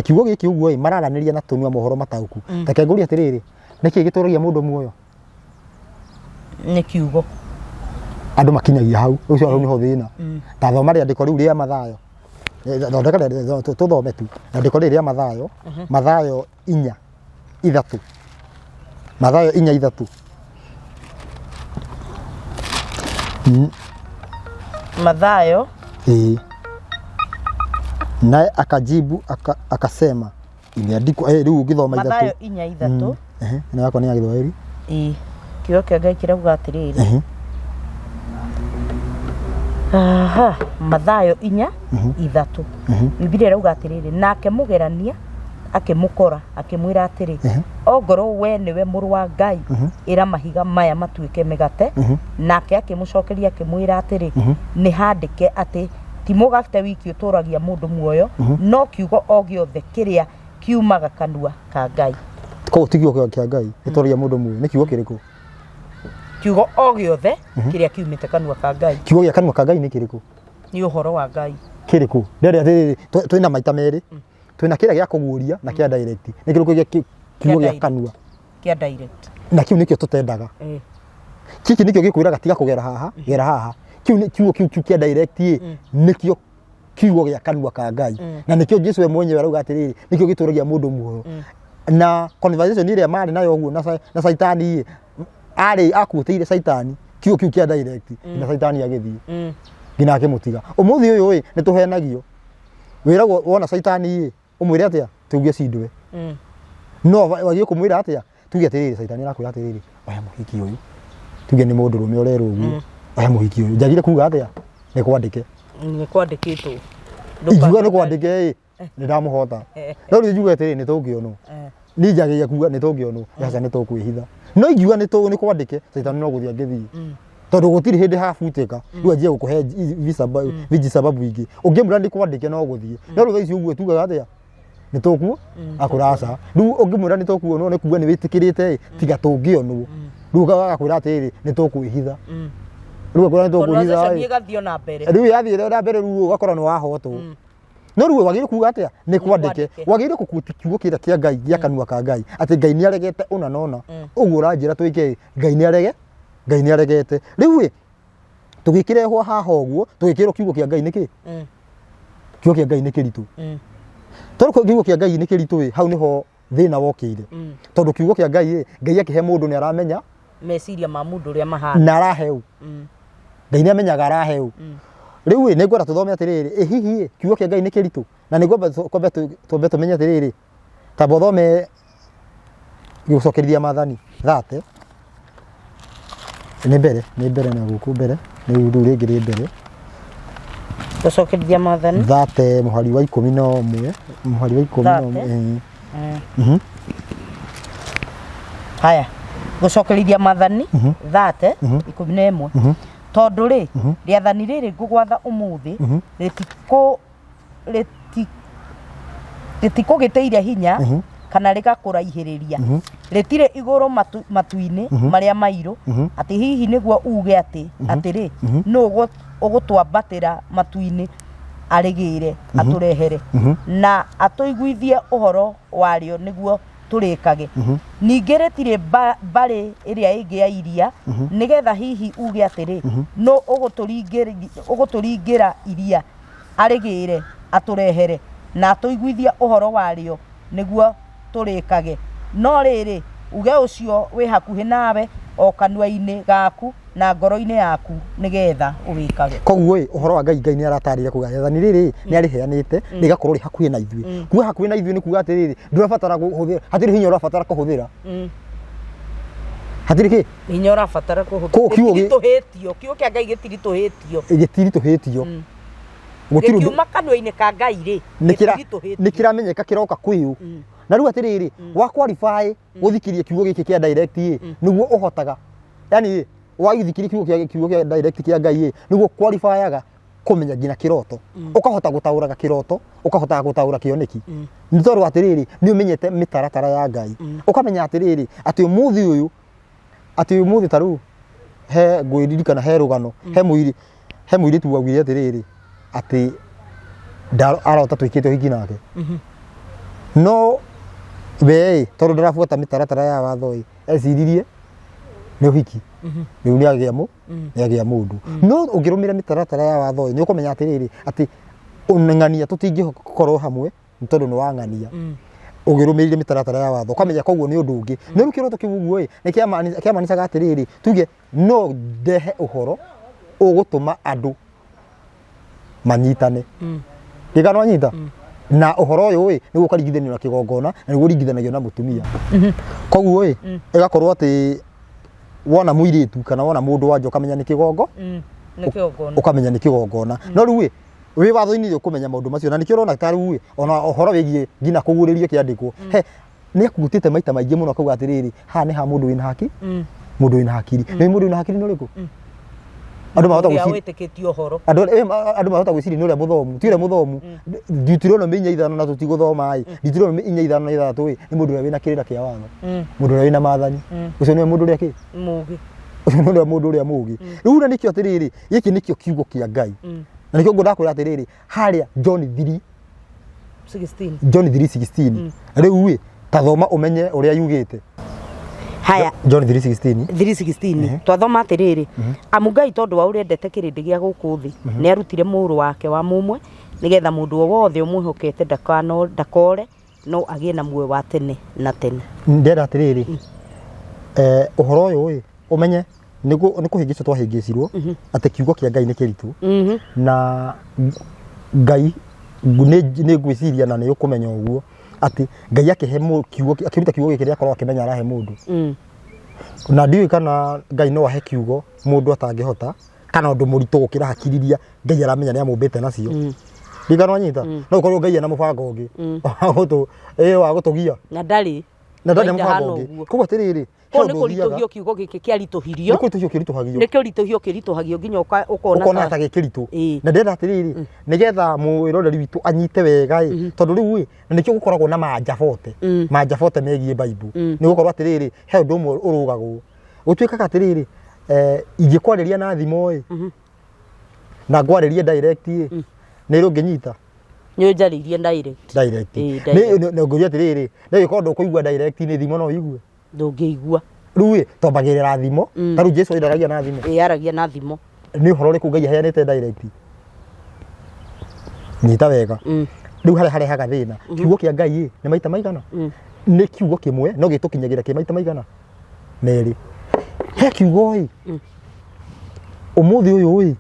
Kiugo gĩkĩ ũguo ĩ, mararanĩria na tũnua mohoro mataũku. Reke ngũrie atĩrĩrĩ, nĩkĩ gĩtũragia mũndũ muoyo? Nĩ kiugo. Andũ makinyagia hau, ũcio hau nĩho thĩna. Ta thoma rĩandĩko rĩu rĩa Mathayo. Thondeka rĩandĩko, tũthome tu rĩandĩko rĩrĩ rĩa Mathayo, Mathayo 4:3, Mathayo 4:3. Mathayo. Ĩĩ. Naye akajibu akasema imeandikwa, rĩu ũngĩthoma 3. Mathayo 4:3. Ehe, ĩno yakwa nĩ ya Gĩthwaĩri. Ĩĩ, kiugo kĩa Ngai kĩrauga atĩrĩrĩ, Aha, Mathayo 4:3. Bibilia ĩrauga atĩrĩrĩ, nake mũgerania akĩmũkora akĩmwĩra atĩrĩ, ongorwo we nĩwe mũrũ wa Ngai, ĩra mahiga maya matuĩke mĩgate. Nake akĩmũcokeria akĩmwĩra atĩrĩ, nĩ handĩke atĩ ti mũgate wiki ũtũragia mũndũ muoyo, no kiugo o gĩothe kĩrĩa kiumaga kanua ka Ngai. Koguo ti kiugo kĩa Ngai gĩtũragia mũndũ muoyo, nĩ kiugo kĩrĩkũ? Kiugo o gĩothe kĩrĩa kiumĩte kanua ka Ngai. Kiugo gĩa kanua ka Ngai nĩ kĩrĩkũ? Nĩ ũhoro wa Ngai. Kĩrĩkũ? Ndĩrenda atĩrĩrĩ, twĩna maita merĩ, twĩna kĩrĩa gĩa kũguũria na kĩa direct. Nĩ kĩrĩkũ gĩa kiugo gĩa direct. Kanua? Kĩa direct. Na kĩu nĩkĩo tũtendaga. Kĩkĩ nĩkĩo gĩkwĩraga tiga kũgera haha, gera haha. Kĩu nĩ kiugo kĩu kĩa direct ĩ, nĩkĩo kiugo gĩa kanua ka Ngai. Na nĩkĩo Jesu we mwenyewe arauga atĩrĩrĩ, nĩkĩo gĩtũragia mũndũ muoyo. Na conversation ĩrĩa marĩ nayo ũguo na Caitani ĩ, arĩ akuĩtĩire Caitani kiugo kĩu kĩa direct, na Caitani agĩthiĩ nginya akĩmũtiga. Ũmũthĩ ũyũ ĩ, nĩ tũhenagio. Wĩragwo wona Caitani ĩ, ũmwĩre atĩa? Tuge cindwe. No wagĩrĩirwo kũmwĩra atĩa? Tuge atĩrĩrĩ, Caitani arakwĩra atĩrĩrĩ, oya mũhiki ũyũ. Tuge nĩ mũndũrũme ũrerwo ũguo. Oya mũhiki ũyũ. Njagire kuga atĩa? Nĩ kwandĩke. Nĩ kwandĩkĩtwo. Ingiuga nĩ kwandĩke ĩ, nĩ ndamũhota. No rĩu njuge atĩrĩrĩ, nĩ tũngĩonwo. Niĩ njagĩrĩire kuga nĩ tũngĩonwo, aca nĩ tũkwĩhitha. No ingiuga nĩ tũ nĩ kwandĩke, Caitani no gũthiĩ angĩthiĩ. Tondũ gũtirĩ hĩndĩ habutĩka, rĩu anjie gũkũhe vijisababu ingĩ. Ũngĩmwĩra nĩ kwandĩke no gũthiĩ. No rĩu thaa ici ũguo tugaga atĩa? Nĩ tũkuo? Akwĩra aca. Rĩu ũngĩmwĩra nĩ tũkuonwo nĩ kuga nĩ wĩtĩkĩrĩte ĩ, tiga tũngĩonwo. Rĩu agakwĩra atĩrĩrĩ, nĩ tũkwĩhitha. Rĩu akwĩra nĩ tũkwĩhitha Conversation ĩ. ĩgathiĩ na mbere. Rĩu yathiĩ na mbere rĩu ũgakora nĩ wahotwo. No rĩu wagĩrĩirwo kuga atĩa? Nĩ kwandĩke. Kwandĩke. Wagĩrĩirwo kũkuti kiugo kĩrĩa kĩa Ngai, gĩa kanua ka Ngai, atĩ Ngai nĩ aregete ũna na ũna. Ũguo ũranjĩra twĩke ĩ, Ngai nĩ arege, Ngai nĩ aregete. Rĩu ĩ, tũgĩkĩrehwo haha ũguo, tũgĩkĩrwo kiugo kĩa Ngai nĩkĩ? Kiugo kĩa Ngai nĩ kĩritũ. Tondũ kiugo kĩa Ngai nĩ kĩritũ ĩ, hau nĩho thĩna wokĩire. Tondũ kiugo kĩa Ngai ĩ, Ngai akĩhe mũndũ nĩ aramenya Meciria ma mũndũ ũrĩa mahana. Na arahe ũ. Ngai nĩ amenyaga arahe ũ. Rĩu ĩ, nĩ ngwenda tũthome atĩrĩrĩ, ĩ hihi ĩ, kiugo kĩa Ngai nĩ kĩritũ? Na nĩ ngwamba twambe tũmenye atĩrĩrĩ, tamba ũthome gũcokerithia maathani 30. Nĩ mbere, nĩ mbere na gũkũ mbere, rĩu rĩu rĩngĩ rĩ mbere. Gũcokerithia maathani 30 mũhari wa 11, mũhari wa 11. 30? Haya, gũcokerithia maathani 30:11. Tondũ rĩ, rĩathani rĩrĩ ngũgwatha ũmũthĩ rĩtikũ rĩtikũgĩtĩire hinya kana rĩgakũraihĩrĩria, rĩtirĩ igũrũ matu-inĩ marĩa mairũ, atĩ hihi nĩguo uge atĩ atĩrĩ, nũ ũgũtwambatĩra matu-inĩ arĩgĩre atũrehere na atũiguithie ũhoro warĩo nĩguo tũrĩkage? Ningĩ rĩtirĩ mbarĩ ĩrĩa ĩngĩ ya iria, nĩgetha hihi uge atĩrĩ, nũ ũgũtũringĩra iria arĩgĩre atũrehere na atũiguithie ũhoro warĩo nĩguo tũrĩkage? No rĩrĩ, uge ũcio wĩ hakuhĩ nawe, o kanua-inĩ gaku na ngoro-inĩ yaku, nĩgetha ũwĩkage. Koguo ĩ, ũhoro wa Ngai, Ngai nĩ aratarĩria kuga rĩathani rĩrĩ nĩ arĩheanĩte rĩgakorwo rĩ hakuhĩ na ithuĩ. Kuga hakuhĩ na ithuĩ nĩ kuga atĩrĩrĩ, ndũrabatara kũhũthĩra, hatirĩ hinya ũrabatara kũhũthĩra, hatirĩ kĩ Hinya ũrabatara kũhũthĩra. Kũu kiugo Gĩtiritũhĩtio, kiugo kĩa Ngai gĩtiritũhĩtio. Gĩtiritũhĩtio, gũtirĩ ũndũ. Gĩkiuma kanua-inĩ ka Ngai rĩ, gĩtiritũhĩtio. Nĩ kĩramenyeka kĩroka kwĩ ũ. Na rĩu atĩrĩrĩ, wa qualify gũthikĩria kiugo gĩkĩ kĩa direct ĩ, nĩguo ũhotaga, yani ĩ, wagĩthikĩria kiugo kĩa direct kĩa Ngai ĩ, nĩguo qualifyaga kũmenya nginya kĩroto, ũkahota gũtaũraga kĩroto, ũkahota gũtaũra kĩoneki, nĩ tondũ atĩrĩrĩ, nĩ ũmenyete mĩtaratara ya Ngai, ũkamenya atĩrĩrĩ, atĩ ũmũthĩ ũyũ, atĩ ũmũthĩ ta rĩu he ngwĩririkana he rũgano, he mũirĩtu waugire atĩrĩrĩ, atĩ arota twĩkĩte ũhiki nake, no we ĩ, tondũ ndarabuata mĩtaratara ya watho ĩ, eciririe nĩ ũhiki rĩu nĩ agĩa mũndũ. No ũngĩrũmĩrĩra mĩtaratara ya watho ĩ, nĩ ũkũmenya atĩrĩrĩ, atĩ ũng'ania tũtingĩkorwo hamwe nĩ tondũ nĩ wang'ania. Ũngĩrũmĩrĩire mĩtaratara ya watho, ũkamenya koguo nĩ ũndũ ũngĩ. No rĩu kĩroto kĩu ũguo ĩ, nĩ kĩamanicaga atĩrĩrĩ, tuge no ndehe ũhoro ũgũtũma andũ manyitane gĩkano anyita na ũhoro ũyũ ĩ, nĩguo ũkaringithanio na kĩgongona na nĩguo ũringithanagio na mũtumia. Koguo ĩ, ĩgakorwo atĩ wona mũirĩtu kana wona mũndũ wanja, ũkamenya nĩ kĩgongo. Nĩ kĩgongona. Ũkamenya nĩ kĩgongona. No rĩu ĩ, wĩ watho-inĩ nĩ ũkũmenya maũndũ macio, na nĩkĩo ũrona ta rĩu ĩ, ona ũhoro wĩgiĩ nginya kũguũrĩrio kĩandĩkwo, he nĩ akutĩte maita maingĩ mũno akauga atĩrĩrĩ, haha nĩ ha mũndũ wĩna haki, mũndũ wĩna hakiri. Nĩ mũndũ wĩna hakiri nĩ ũrĩkũ? Andũ mahota Ũrĩa gwĩciria wĩtĩkĩtie ũhoro. Andũ mahota gwĩciria nĩ ũrĩa mũthomu, ti ũrĩa mũthomu. Deuteronomy 4:5 na tũtigũthoma ĩ, Deuteronomy 4:5 na 6 ĩ, nĩ mũndũ ũrĩa wĩna kĩrĩra kĩa watho, mũndũ ũrĩa wĩna maathani, ũcio nĩwe mũndũ ũrĩa kĩ Mũgĩ. Ũcio nĩ ũrĩa mũndũ ũrĩa mũgĩ. Rĩu na nĩkĩo atĩrĩrĩ, gĩkĩ nĩkĩo kiugo kĩa Ngai, na nĩkĩo ngwendaga kwĩra atĩrĩrĩ, harĩa John 3 16. John 3:16. Rĩu ĩ, ta thoma ũmenye ũrĩa yugĩte. Haya. John 3:16. 3:16, twathoma atĩrĩrĩ, amu Ngai tondũ wa ũrĩa endete kĩrĩndĩ gĩa gũkũ thĩ, nĩ arutire mũrũ wake wa mũmwe, nĩgetha mũndũ o wothe ũmwĩhokete ndakore, no agĩe na muoyo wa tene na tene. Ndĩrenda atĩrĩrĩ, ũhoro ũyũ ĩ, ũmenye nĩ kũhĩngĩcwo twahĩngĩcirwo atĩ kiugo kĩa Ngai nĩ kĩritũ, na Ngai nĩ ngwĩciria na nĩ ũkũmenya ũguo atĩ Ngai akĩhe kiugo, akĩruta kiugo gĩkĩ, nĩakorwo akĩmenya arahe mũndũ, na ndiũĩ kana Ngai no ahe kiugo mũndũ atangĩhota, kana ũndũ mũritũ gũkĩra hakiri iria Ngai aramenya nĩ amũmbĩte nacio. Ndirikana wanyita, no ũkorwo Ngai ena mũbango ũngĩ wa gũtũgia. Na ndarĩ. Na ndarĩ na Ngai mũbango ndahana ũngĩ. ũguo. Koguo atĩrĩrĩ, he Koguo nĩ ũndũ ũthiaga kũritũhio kiugo gĩkĩ kĩaritũhirio. Nĩ kũritũhio kĩritũhagio. Nĩ kũritũhio kĩritũhagio nginya ũkona ũkona ta gĩ kĩritũ. Na ndĩrenda atĩrĩrĩ, nĩgetha mwĩroreri witũ anyite wega ĩ, tondũ rĩu ĩ, na nĩkĩo gũkoragwo na manja bote, manja bote megiĩ Bible, nĩ gũkorwo atĩrĩrĩ, he ũndũ ũmwe ũrũgagwo, gũtuĩkaga atĩrĩrĩ, ingĩkwarĩria na thimũ ĩ, na ngwarĩrie direct ĩ, nĩ ũngĩnyita. Nĩ ũnjarĩirie direct. Direct. Ĩĩ, Nĩ direct. nĩ ngũria atĩrĩrĩ, nĩ gĩkorwo ndũkũigua direct nĩ thimũ no ũigue? Ndũngĩigua. Rĩu ĩ, twambagĩrĩra thimo. Ta rĩu Jesu airaragia na thimo. Ĩĩ, aragia na thimo. Nĩ ũhoro ũrĩkũ Ngai aheanĩte direct? Nyita wega. Rĩu harĩa harehaga thĩna, kiugo kĩa Ngai ĩ, nĩ maita maigana? Nĩ kiugo kĩmwe no gĩtũkinyagĩra kĩ maita maigana merĩ. He kiugo ĩ, ũmũthĩ ũyũ ĩ,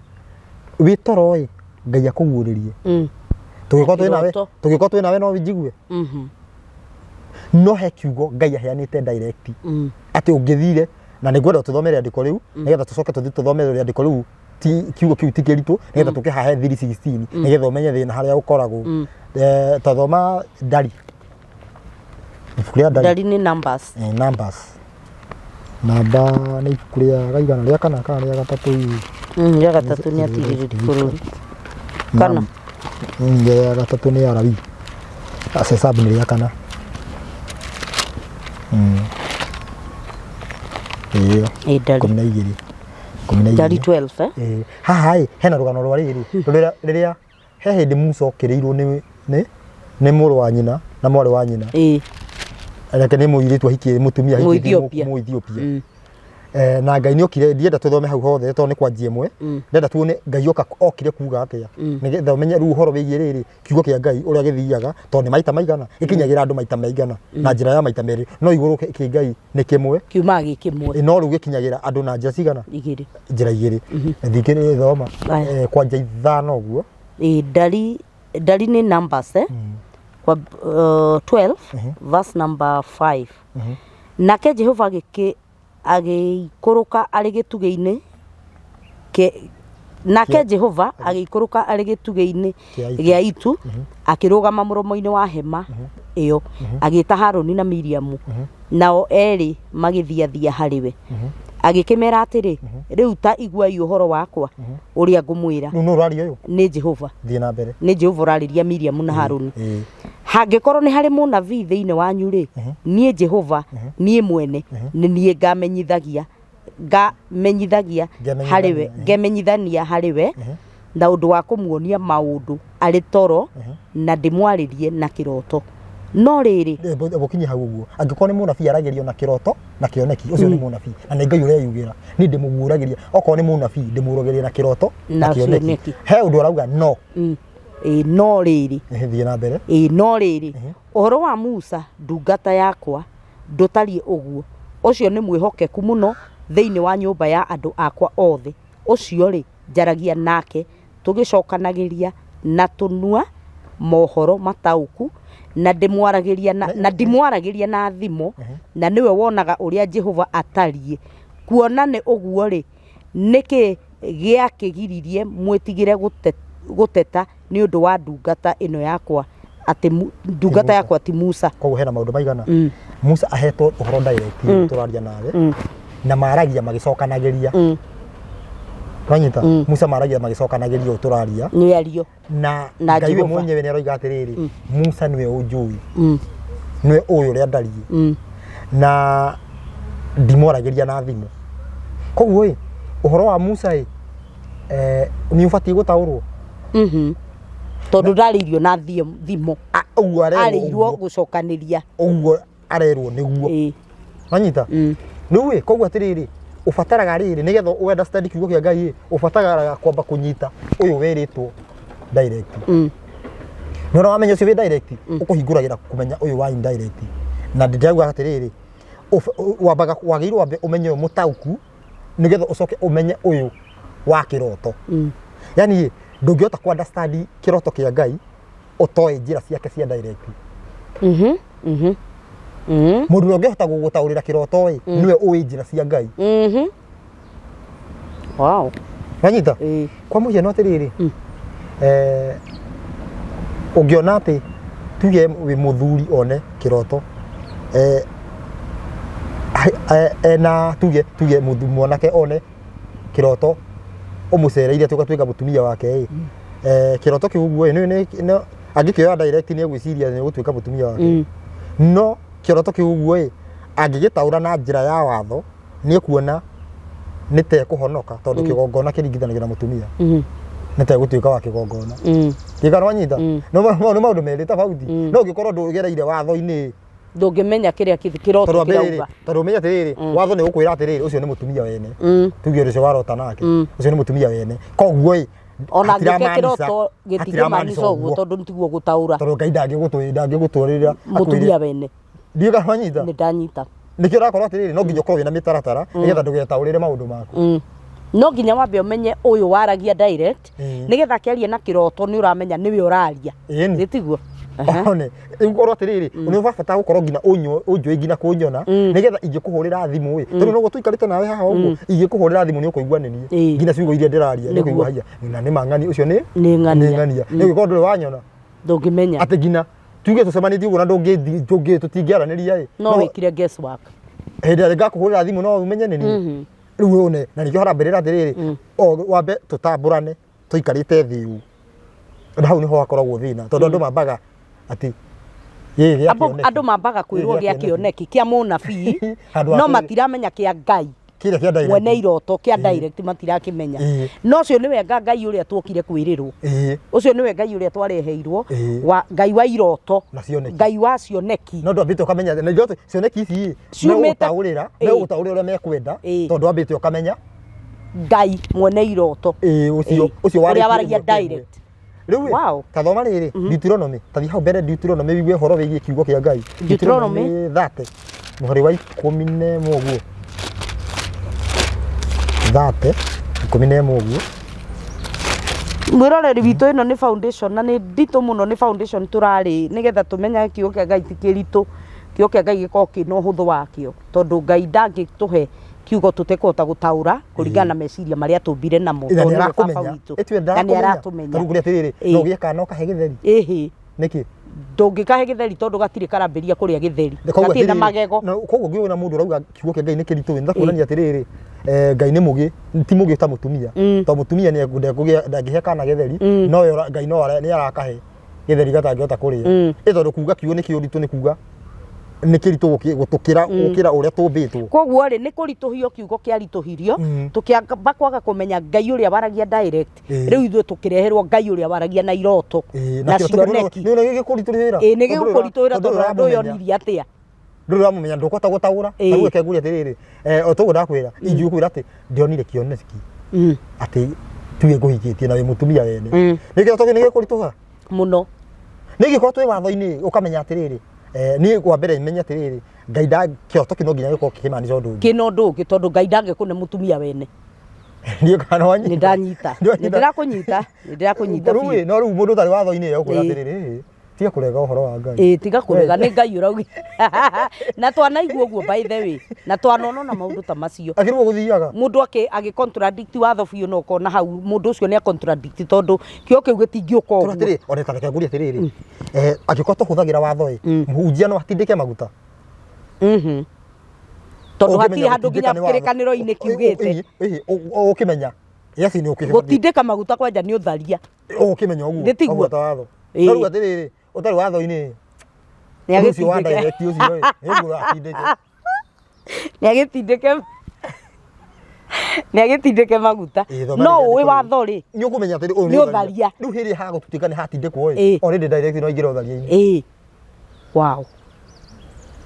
wĩ toro ĩ, Ngai akũguũrĩrie. Tũngĩkorwo twĩ nawe, Kĩroto. tũngĩkorwo twĩ nawe no njigue. No he kiugo Ngai aheanĩte direct, atĩ ũngĩthire, na nĩ ngwenda tũthome rĩandĩko rĩu, nĩgetha tũcoke tũthiĩ tũthome rĩandĩko rĩu, ti kiugo kĩu ti kĩritũ, nĩgetha tũke hahe 3:16, nĩgetha ũmenye thĩna harĩa ũkoragwo. Twathoma ndari, ibuku rĩa Ndari. Ndari nĩ Numbers. Numbers, namba nĩ ibuku rĩa gaigana, rĩa kana kana rĩa gatatũ hihi? Rĩa gatatũ nĩ atirĩrĩri bũrũri. Kana. Rĩa gatatũ nĩ Alawii. Hesabu nĩ rĩa kana. Ĩyo. Ĩ, Ndari. 12. 12. Ndari 12, eh? Ĩĩ. Haha ĩ, hena rũgano rwa rĩrĩ, rĩrĩa rĩrĩa he hĩndĩ Musa okĩrĩirwo nĩ mũrũ wa nyina na mwarĩ wa nyina. Reke nĩ mũirĩtu ahikie mũtumia ahikĩtie Mũethiopia. Mũethiopia. Na Ngai nĩ okire, ndienda tũthome hau hothe tondũ nĩ kwanjia ĩmwe. Ndenda tuone Ngai oka okire kuga atĩa, nĩgetha ũmenye rĩu ũhoro wĩgiĩ rĩrĩ kiugo kĩa Ngai ũrĩa gĩthiaga, tondũ nĩ maita maigana gĩkinyagĩra andũ maita maigana na njĩra ya maita merĩ, no igũrũ kĩ Ngai nĩ kĩmwe. Kiumaga gĩ kĩmwe. No rĩu gĩkinyagĩra andũ na njĩra cigana? Igĩrĩ. Njĩra igĩrĩ. Thikĩrĩria, thoma. Aya. Kwanja 5 ũguo. Ĩ, ndari nĩ Numbers, eh? Kwa 12 verse number 5. Nake Jehova agĩikũrũka arĩ gĩtugĩ-inĩ nake Jehova agĩikũrũka arĩ gĩtugĩ-inĩ Kĩa itu. gĩa itu, akĩrũgama mũromo-inĩ wa hema ĩyo, agĩĩta Harũni na Miriamu, nao erĩ magĩthiathia harĩ we. Agĩkĩmera atĩrĩ, rĩu ta iguai ũhoro wakwa ũrĩa ngũmwĩra. Rĩu nũ ũraria ũyũ? Nĩ Jehova. Thiĩ na mbere. Nĩ Jehova ũrarĩria Miriamu na Harũni. Hangĩkorwo nĩ harĩ mũnabii thĩinĩ wanyu rĩ, niĩ Jehova, niĩ mwene nĩ niĩ ngamenyithagia ngamenyithagia harĩ we, ngemenyithania harĩ we na ũndũ wa kũmuonia maũndũ arĩ toro, na ndĩmwarĩrie na kĩroto. No rĩrĩ, Gũkinyia hau ũguo, angĩkorwo nĩ mũnabii aragĩrio na kĩroto na kĩoneki, ũcio nĩ mũnabii na nĩ Ngai ũreyugĩra. Niĩ ndĩmũguũragĩria, okorwo nĩ mũnabii ndĩmũragĩria na kĩroto na na kĩoneki. Kĩoneki. He ũndũ arauga no. Ĩ, no rĩrĩ, Thiĩ na mbere. Ĩ, no rĩrĩ, ũhoro wa Musa ndungata yakwa ndũtariĩ ũguo, ũcio nĩ mwĩhokeku mũno thĩinĩ wa nyũmba ya andũ akwa othe, ũcio-rĩ, njaragia nake tũgĩcokanagĩria na tũnua mohoro mataũku, na ndĩmwaragĩria na, na ndimwaragĩria na thimo, na nĩwe wonaga ũrĩa Jehova atariĩ. Kuona nĩ ũguo-rĩ, nĩkĩ gĩakĩgiririe mwĩtigĩre gũteta nĩ ũndũ wa ndungata ĩno yakwa atĩ ndungata Musa. yakwa ti Musa? Koguo hena maũndũ maigana. Musa ahetwo ũhoro direct tũraria nawe na maragia magĩcokanagĩria. Wanyita? Musa maragia magĩcokanagĩria ũũ tũraria. Mĩario na na Ngai we Jehova. mwenyewe nĩ aroiga atĩrĩrĩ, Musa nĩwe ũnjũĩ, nĩwe ũĩ ũrĩa ndariĩ na ndimwaragĩria na thimũ. Koguo ĩ, ũhoro wa Musa ĩ, nĩ ũbatiĩ gũtaũrwo. Tondũ ndarĩirio na thimo. Ah, ũguo arerwo. Arĩirwo ũguo gũcokanĩria. Ũguo arerwo nĩguo. Wanyita? Rĩu ĩ, koguo atĩrĩrĩ, ũbataraga rĩrĩ nĩgetha ũ understand kiugo kĩa Ngai ĩ, ũbataraga kwamba kũnyita ũyũ wĩrĩtwo direct. Nĩ wamenya ũcio wĩ direct, ũkũhingũragĩra kũmenya ũyũ wa indirect. Na ndĩrauga atĩrĩrĩ, wambaga wagĩrĩirwo wambe ũmenye ũyũ mũtaũku nĩgetha ũcoke ũmenye ũyũ wa kĩroto. Yani ndũngĩhota kũ understand kĩroto kĩa Ngai ũtoĩ njĩra ciake cia direct. Mũndũ ũrĩa ũngĩhota gũgũtaũrĩra kĩroto ĩ, nĩwe ũĩ njĩra cia Ngai. Wanyita? Ĩĩ. Kwa mũhiano atĩrĩrĩ, ũngĩona atĩ tuge wĩ mũthuri one kĩroto, ena tuge mwanake one kĩroto ũmũcereire tũgatuĩka mũtumia wake ĩ, kĩroto kĩu ũguo ĩ, angĩkĩoya direct nĩ egwĩciria nĩ ũgũtuĩka mũtumia wake. No kĩroto kĩu ũguo ĩ, angĩgĩtaũra na njĩra ya watho nĩ ekuona nĩ ta ekũhonoka tondũ kĩgongona kĩringithanagio na mũtumia, nĩ ta egũtuĩka wa kĩgongona. Kĩgano wanyita? No nĩ maũndũ merĩ tofauti. No ũngĩkorwo ndũgereire watho-inĩ, Ndũngĩmenya kĩrĩa kĩroto tondũ atĩrĩrĩ, kĩrauga. Tondũ ũmenye atĩrĩrĩ, watho nĩ ũkwĩra atĩrĩrĩ, ũcio nĩ mũtumia wene. Tuge ũcio warota nake, ũcio nĩ mũtumia wene. Koguo ĩ, Ona angĩke hatiramaanisha- kĩroto gĩtingĩmaanisha hatiramaanisha ũguo tondũ nĩtiguo gũtaũra. Tondũ Ngai ndangĩgũtwarĩra mũtumia wene. Ndiũĩ kana wanyita. Nĩ ndanyita. Nĩkĩo ũrakora atĩrĩrĩ, no nginya ũkorwo wĩna mĩtaratara nĩgetha ndũgetaũrĩre maũndũ maku. No nginya wambe ũmenye ũyũ waragia direct nĩgetha akĩaria na kĩroto nĩ ũramenya nĩwe ũraria. Ĩni. Gĩtiguo? One, rĩu korwo atĩrĩrĩ, nĩ ũrabatara gũkorwo nginya ũnjũĩ nginya kũnyona nĩgetha ingĩkũhũrĩra thimũ ĩ, tondũ noguo tũikarĩte nawe haha ũguo, ingĩkũhũrĩra thimũ nĩ ũkũigua nĩ niĩ. Nginya ciugo iria ndĩraria nĩ ũkũigua haiya na nĩ mang'ani ũcio nĩ Nĩ ng'ania. Nĩ ng'ania. Nĩ ũngĩkorwo ndũrĩ wanyona, Ndũngĩmenya. Atĩ nginya tuge tũcemanĩtie ũguo na ndũngĩ tũtingĩaranĩria ĩ. No wĩkire guess work. Hĩndĩ ĩrĩa ngakũhũrĩra thimũ no ũmenye nĩ niĩ. Rĩu one, na nĩkĩo harambĩrĩra atĩrĩrĩ, o wambe tũtambũrane tũikarĩte thĩ ũũ. Na hau nĩho hakoragwo thĩna tondũ andũ mambaga atĩ gĩkĩ gĩa Andũ kĩoneki. andũ mambaga kwĩrwo Gĩkĩ gĩa gĩa kĩoneki kĩa mũnabii Handũ ha no matiramenya kĩa Ngai kĩrĩa kĩa direct. Mwene iroto kĩa direct matirakĩmenya. No ũcio nĩwe Ngai ũrĩa tuokire kwĩrĩrwo. Ũcio nĩwe Ngai ũrĩa twareheirwo, wa Ngai wa iroto. Na cioneki. Ngai wa cioneki. No ndwambĩte ũkamenya na iroto cioneki ici Ciumĩte- megũgũtaũrĩra megũgũtaũrĩra ũrĩa mekwenda tondũ wambĩte ũkamenya Ngai mwene iroto. Ĩĩ, ũcio ũcio Ũrĩa warĩtie waragia ĩmwe kwa ĩmwe. direct. Rĩu ĩ, ta thoma rĩrĩ Deuteronomy, ta thiĩ hau mbere Deuteronomy wĩigue ũhoro wĩgiĩ kiugo kĩa Ngai. Deuteronomy? 30 mũhari wa 11 ũguo, 30 11 ũguo. Mwĩroreri witũ, ĩno nĩ foundation na nĩ nditũ mũno, nĩ foundation tũrarĩ nĩgetha tũmenyage kiugo kĩa Ngai ti kĩritũ. Kiugo kĩa Ngai gĩkoragwo kĩna ũhũthũ wakĩo tondũ Ngai ndangĩtũhe kiugo tũtekũhota gũtaũra kũringana na meciria marĩa tũmbire namo, na tondũ nĩ nĩwe baba arakũmenya. witũ. Ĩtue Na nĩ aratũmenya. Tarĩu ngũria atĩrĩrĩ, no ũgĩe kana ũkahe gĩtheri? Ĩhĩ. Nĩkĩ? Ndũngĩkahe gĩtheri tondũ gatirĩ karambĩria kũrĩa gĩtheri. Koguo gatirĩ na atĩrĩrĩ, magego. Na koguo ngĩona mũndũ ũrauga kiugo kĩa Ngai nĩ kĩritũ, nĩ ta kuonania atĩrĩrĩ, Ngai nĩ mũgĩ, ti mũgĩ ta mũtumia. Tondũ mũtumia nĩ ndekũgĩa ndangĩhe kana gĩtheri, no we Ngai no nĩ arakahe gĩtheri gatangĩhota kũrĩa. Ĩ tondũ kuga kiugo nĩ kĩũritũ nĩ kuga nĩ kĩritũ gũtũkĩra gũkĩra ũrĩa tũmbĩtwo. Koguo rĩ, nĩ kũritũhio kiugo kĩaritũhirio, tũkĩamba kwaga kũmenya Ngai ũrĩa waragia direct. Rĩu ithuĩ tũkĩreherwo Ngai ũrĩa waragia na iroto na cioneki. Nĩ gĩkũritũhĩra. Ĩĩ, nĩ gĩgũkũritũhĩra tondũ ũndũ ũyũ onirie atĩa. Ndũrĩ ũramũmenya, ndũkũhota gũtaũra. Tarĩu reke ngũrie atĩrĩrĩ, o toguo ndakwĩra, ingĩkwĩra atĩ ndĩronire kĩoneki atĩ tuge ngũhikĩtie na wĩ mũtumia wene, nĩ kĩroto nĩ gĩkũritũha mũno. Nĩ gĩkorwo twĩ watho-inĩ ũkamenya atĩrĩrĩ, niĩ wa mbere menye atĩrĩrĩ, Ngai nda kĩroto kĩu no nginya gĩkorwo kĩkĩmaanisha ũndũ ũngĩ. Kĩna ũndũ ũngĩ tondũ Ngai ndangĩkũne mũtumia wene. Ndiũĩ kana wanyita. Nĩ ndanyita, nĩ ndĩrakũnyita, nĩ ndĩrakũnyita Rĩu biũ. ĩ, no rĩu mũndũ ũtarĩ watho-inĩ egũkwĩra atĩrĩrĩ, ĩ, Tiga kũrega ũhoro wa Ngai. Ĩĩ, tiga kũrega, nĩ Ngai ũrauga. Na twanaigua ũguo by the way, na twanona na maũndũ ta macio. Akĩrĩgwo gũthiaga. Mũndũ akĩ contradict watho biũ na ũkona hau mũndũ ũcio nĩ a contradict tondũ kĩo kĩu gĩtingĩũka Tondũ ũguo. atĩrĩ, ona ta reke ngũrie atĩrĩrĩ, angĩkorwo tũhũthagĩra watho ĩ, mũhunjia no atindĩke maguta? Tondũ Ũngĩmenya hatirĩ handũ nginya gũtindĩka nĩ watho. kĩrĩkanĩro-inĩ kiugĩte. Ĩĩ, ĩĩ, ũkĩmenya. Yes, nĩ ũkĩmenya. Gũtindĩka maguta kwanja nĩ ũtharia. Ũkĩmenya ũguo. Nĩ tiguo? Ũguo ta watho. Ĩĩ. No rĩu atĩrĩrĩ, ũtarĩ watho-inĩ. Nĩ Ũndũ ũcio wa agĩtindĩke. direct ũcio ĩ, nĩ ũguo atindĩke. Nĩ agĩtindĩke. Nĩ agĩtindĩke maguta. Ĩĩ, thoma No rĩrĩa ũĩ rĩandĩko watho rĩ. Nĩ ũkũmenya atĩrĩ, ũyũ Nĩ ũtharia. Rĩu hĩndĩ ĩrĩa hagũtuĩka nĩ hatindĩkwo ĩ, Ĩĩ. already direct no aingĩre ũtharia-inĩ. Ĩĩ. Wow.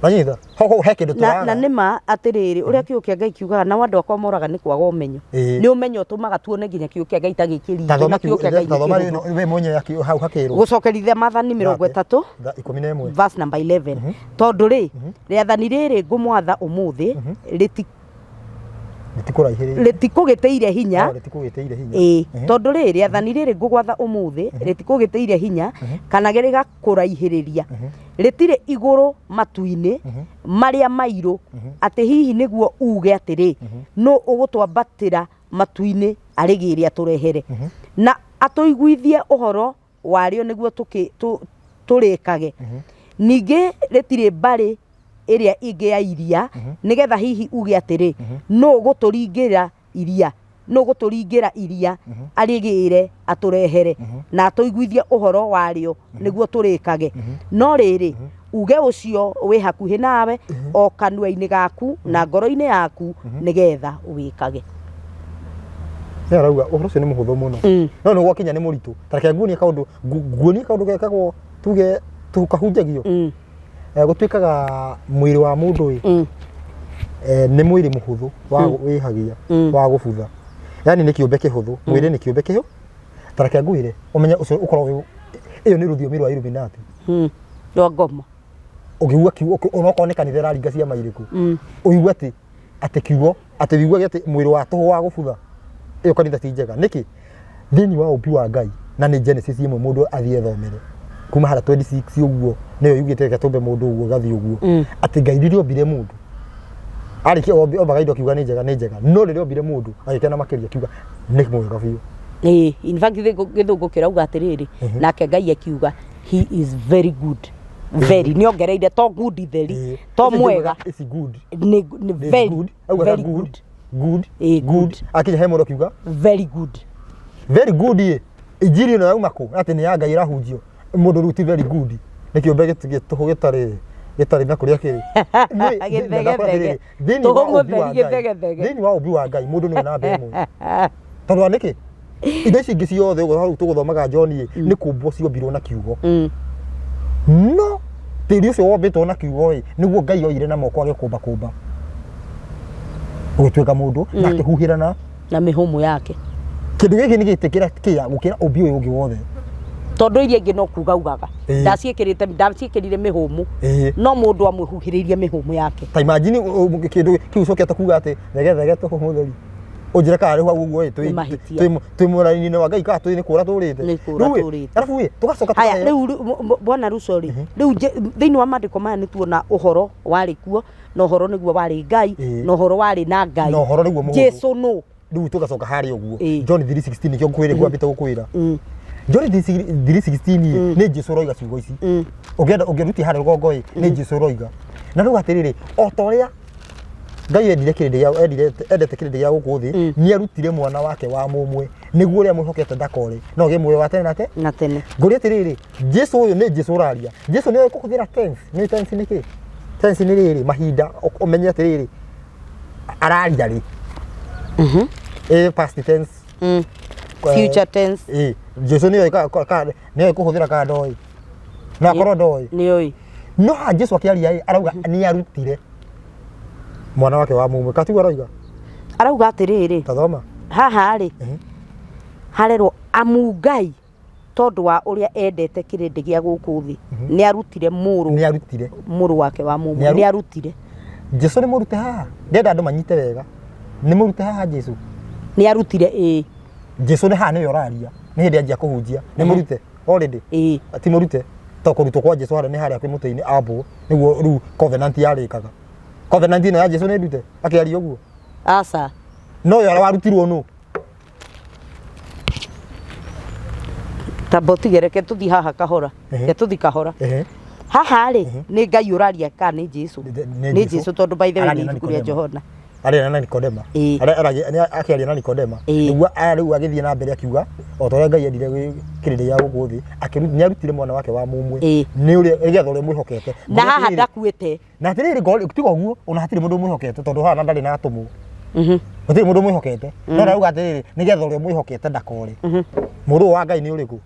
Wanyita? Ho he kĩndũ Na tũraga. nĩ ma atĩrĩrĩ, ũrĩa kiugo kĩa Ngai kiugaga, nao andũ akwa moraga nĩ kwaga ũmenyo. Ĩĩ. Nĩ ũmenyo ũtũmaga tuone nginya kiugo kĩa Ngai ta gĩkĩringwo Ta thoma na kiugo kĩa Ngai ta thoma nĩ kĩhũthũ. we mwenyewe hau hakĩrwo. Gũcokerithia Maathani 30 11. verse number 11. Tondũ rĩ, rĩathani rĩrĩ ngũmwatha ũmũthĩ Rĩtikũraihĩrĩirie. Rĩtikũgĩtĩire hinya. No, rĩtikũgĩtĩire hinya. Ĩĩ, tondũ rĩ, rĩathani rĩrĩ ngũgwatha ũmũthĩ rĩtikũgĩtĩire hinya kana rĩgakũraihĩrĩria, rĩtirĩ igũrũ matu-inĩ marĩa mairũ, atĩ hihi nĩguo uge atĩrĩ, nũ ũgũtwambatĩra matu-inĩ arĩgĩre atũrehere na atũiguithie ũhoro warĩo nĩguo tũrĩkage. Ningĩ rĩtirĩ mbarĩ ĩrĩa ĩngĩ ya iria, nĩgetha hihi uge atĩrĩ, nũ ũgũtũringĩra iria, nũ ũgũtũringĩra iria arĩgĩre atũrehere na atũiguithie ũhoro warĩo nĩguo tũrĩkage. No rĩrĩ, uge ũcio wĩ hakuhĩ nawe, o kanua-inĩ gaku na ngoro-inĩ yaku, nĩgetha ũwĩkage. Nĩ arauga ũhoro ũcio nĩ mũhũthũ mũno, no nĩ gwakinya nĩ mũritũ. Ta reke nguonie kaũndũ, nguonie kaũndũ gekagwo, tuge kahunjagio. Gũtuĩkaga mwĩrĩ wa mũndũ ĩ, nĩ mwĩrĩ mũhũthũ wa wĩhagia wa gũbutha, yani nĩ kĩũmbe kĩhũthũ. Mwĩrĩ nĩ kĩũmbe kĩhũ. Ta reke ngwĩre ũmenye ũcio ũkorwo ĩyo nĩ rũthiomi rwa Illuminati. Rwa ngoma. Ũngĩigua kiugo, onokorwo nĩ kanitha ĩraringa ciama irĩkũ, ũigue atĩ kiugo atĩ ũigue atĩ mwĩrĩ wa tũhũ wa gũbutha, ĩyo kanitha ti njega. Nĩkĩ? Thĩinĩ wa ũmbi wa Ngai, na nĩ Genesis ĩmwe, mũndũ athiĩ ethomere kuma harĩa 26 ũguo, nĩyo yugĩte reke tũmbe mũndũ ũguo, gathiĩ ũguo, atĩ Ngai rĩrĩa ombire mũndũ, arĩkia ombaga indo akiuga nĩ njega, nĩ njega, no rĩrĩa ombire mũndũ agĩkena makĩria, akiuga nĩ mwega biũ. Ĩĩ, in fact gĩthũngũ kĩrauga atĩrĩrĩ, nake Ngai akiuga he is very good, very, nĩ ongereire, to good theri, to Ici mwega. It's good. Nĩ It's very good. Augaga very good. good. Good. Ĩĩ, good. Good. Akinya he mũndũ akiuga very good. Very good. Ĩ injiri ĩno yauma kũ atĩ nĩ ya Ngai ĩrahunjio? Mũndũ rĩu ti very good, nĩ kĩũmbe gĩtũhũ gĩtarĩ na kũrĩa kĩrĩ. Gĩthegethege. Thĩinĩ wa Tũhũ ũmbi wa mũtheri Ngai, gĩthegethege. thĩinĩ wa ũmbi wa Ngai, mũndũ nĩwe namba ĩmwe. Tondũ wa nĩkĩ? Indo ici ingĩ ciothe ũguo hau tũgũthomaga John ĩ, nĩ kũmbwo ciombirwo na kiugo. No tĩri ũcio wombĩtwo na kiugo ĩ, nĩguo Ngai oire na moko agĩkũmba kũmba ũgĩtuĩka mũndũ na akĩhuhĩra na na mĩhũmũ yake. Kĩndũ gĩkĩ nĩ gĩtĩkĩra kĩa gũkĩra ũmbi ũyũ ũngĩ wothe. Tondũ iria ingĩ no kuga ugaga, ndaciĩkĩrĩte, ndaciĩkĩrire mĩhũmũ, no mũndũ amũhuhĩrĩirie mĩhũmũ yake. Ta imagine kĩndũ kĩu ũcokete kuga atĩ thege thege tũhũ mũtheri, ũnjĩre kana rĩu hau ũguo ĩ, Nĩ mahĩtia. Twĩ mwena-inĩ wa Ngai kana twĩ nĩ kũra tũrĩte? Nĩ kũra Rĩu ĩ, tũrĩte. Arabu ĩ, tũgacoka Haya, tũkaheo- rĩu bwana Ruco rĩ, rĩu thĩinĩ wa maandĩko maya nĩ tuona ũhoro warĩ kuo, na ũhoro nĩguo warĩ Ngai, na ũhoro warĩ na Ngai. Na ũhoro nĩguo mũhũthũ. Jesu nũ? Rĩu tũgacoka harĩa ũguo, Ĩĩ. John 3:16, nĩkĩo ngwĩre ngwambĩte gũkwĩra John 3:16 ĩ, nĩ Jesu ũroiga ciugo ici. Ũngĩenda ũngĩrutia harĩa rũgongo ĩ, nĩ Jesu ũroiga. Na rĩu atĩrĩrĩ, o ta ũrĩa Ngai endire kĩrĩndĩ gĩa endire endete kĩrĩndĩ gĩa gũkũ thĩ, nĩ arutire mwana wake wa mũmwe, nĩguo ũrĩa mwĩhokete ndakore no gĩ muoyo wa tene na tene. Na tene. Ngũria atĩrĩrĩ, Jesu ũyũ nĩ Jesu ũraria. Jesu nĩ oĩ kũhũthĩra tense. Nĩ tense nĩ kĩ? Tense nĩ rĩrĩ mahinda, ũmenye atĩrĩrĩ, araria rĩ. Ĩ past tense. Future tense. Ĩ Jesu nĩ oĩ nĩ oĩ kũhũthĩra kana ndoĩ? No akorwo ndoĩ. Nĩ oĩ. No haha Jesu akĩaria ĩ, arauga nĩ arutire mwana wake wa mũmwe. Katiguo arauga? Arauga atĩrĩrĩ. Tathoma. Haha rĩ, harerwo amu Ngai tondũ wa ũrĩa endete kĩrĩndĩ gĩa gũkũ thĩ, nĩ arutire mũrũ Nĩ arutire mũrũ wake wa mũmwe. Nĩ Nĩ arutire. Jesu nĩ mũrute haha. Ndĩrenda andũ manyite wega. Nĩ mũrute haha Jesu. Nĩ arutire, ĩĩ. Jesu nĩ haha nĩwe ũraria. Nĩ hĩndĩ anjia kũhunjia. Nĩ mũrute already. Ĩĩ. Ti mũrute. To kũrutwo kwa Jesu harĩa nĩ harĩa kwĩ mũtĩ-inĩ ambwo nĩguo rĩu covenant yarĩkaga. Covenant ĩno ya Jesu nĩ ndute akĩaria ũguo. Aca. No yo warutirwo nũ? Tamba ũtige reke tũthiĩ haha kahora. Reke tũthiĩ kahora. Haha rĩ nĩ Ngai ũraria kana nĩ Jesu? Nĩ Nĩ Jesu tondũ by the way Araria nĩ na ibuku rĩa Nikodemo. Johana. Aria na Nikodema. Akĩaria na Nikodema. Nĩguo rĩu agĩthiĩ na mbere akiuga o ta ũrĩa Ngai endire kĩrĩndĩ gĩa gũkũ thĩ nĩ arutire mwana wake wa mũmwe nĩ ũrĩa nĩgetha ũrĩa mwĩhokete. Na haha ndakuĩte. Na atĩrĩrĩ tiga ũguo ona hatirĩ mũndũ mwĩhokete tondũ haha ndarĩ na atũmwo. Gũtirĩ mũndũ mwĩhokete. No arauga atĩrĩrĩ nĩgetha ũrĩa mwĩhokete ndakore. Mũrũ wa Ngai nĩ ũrĩkũ?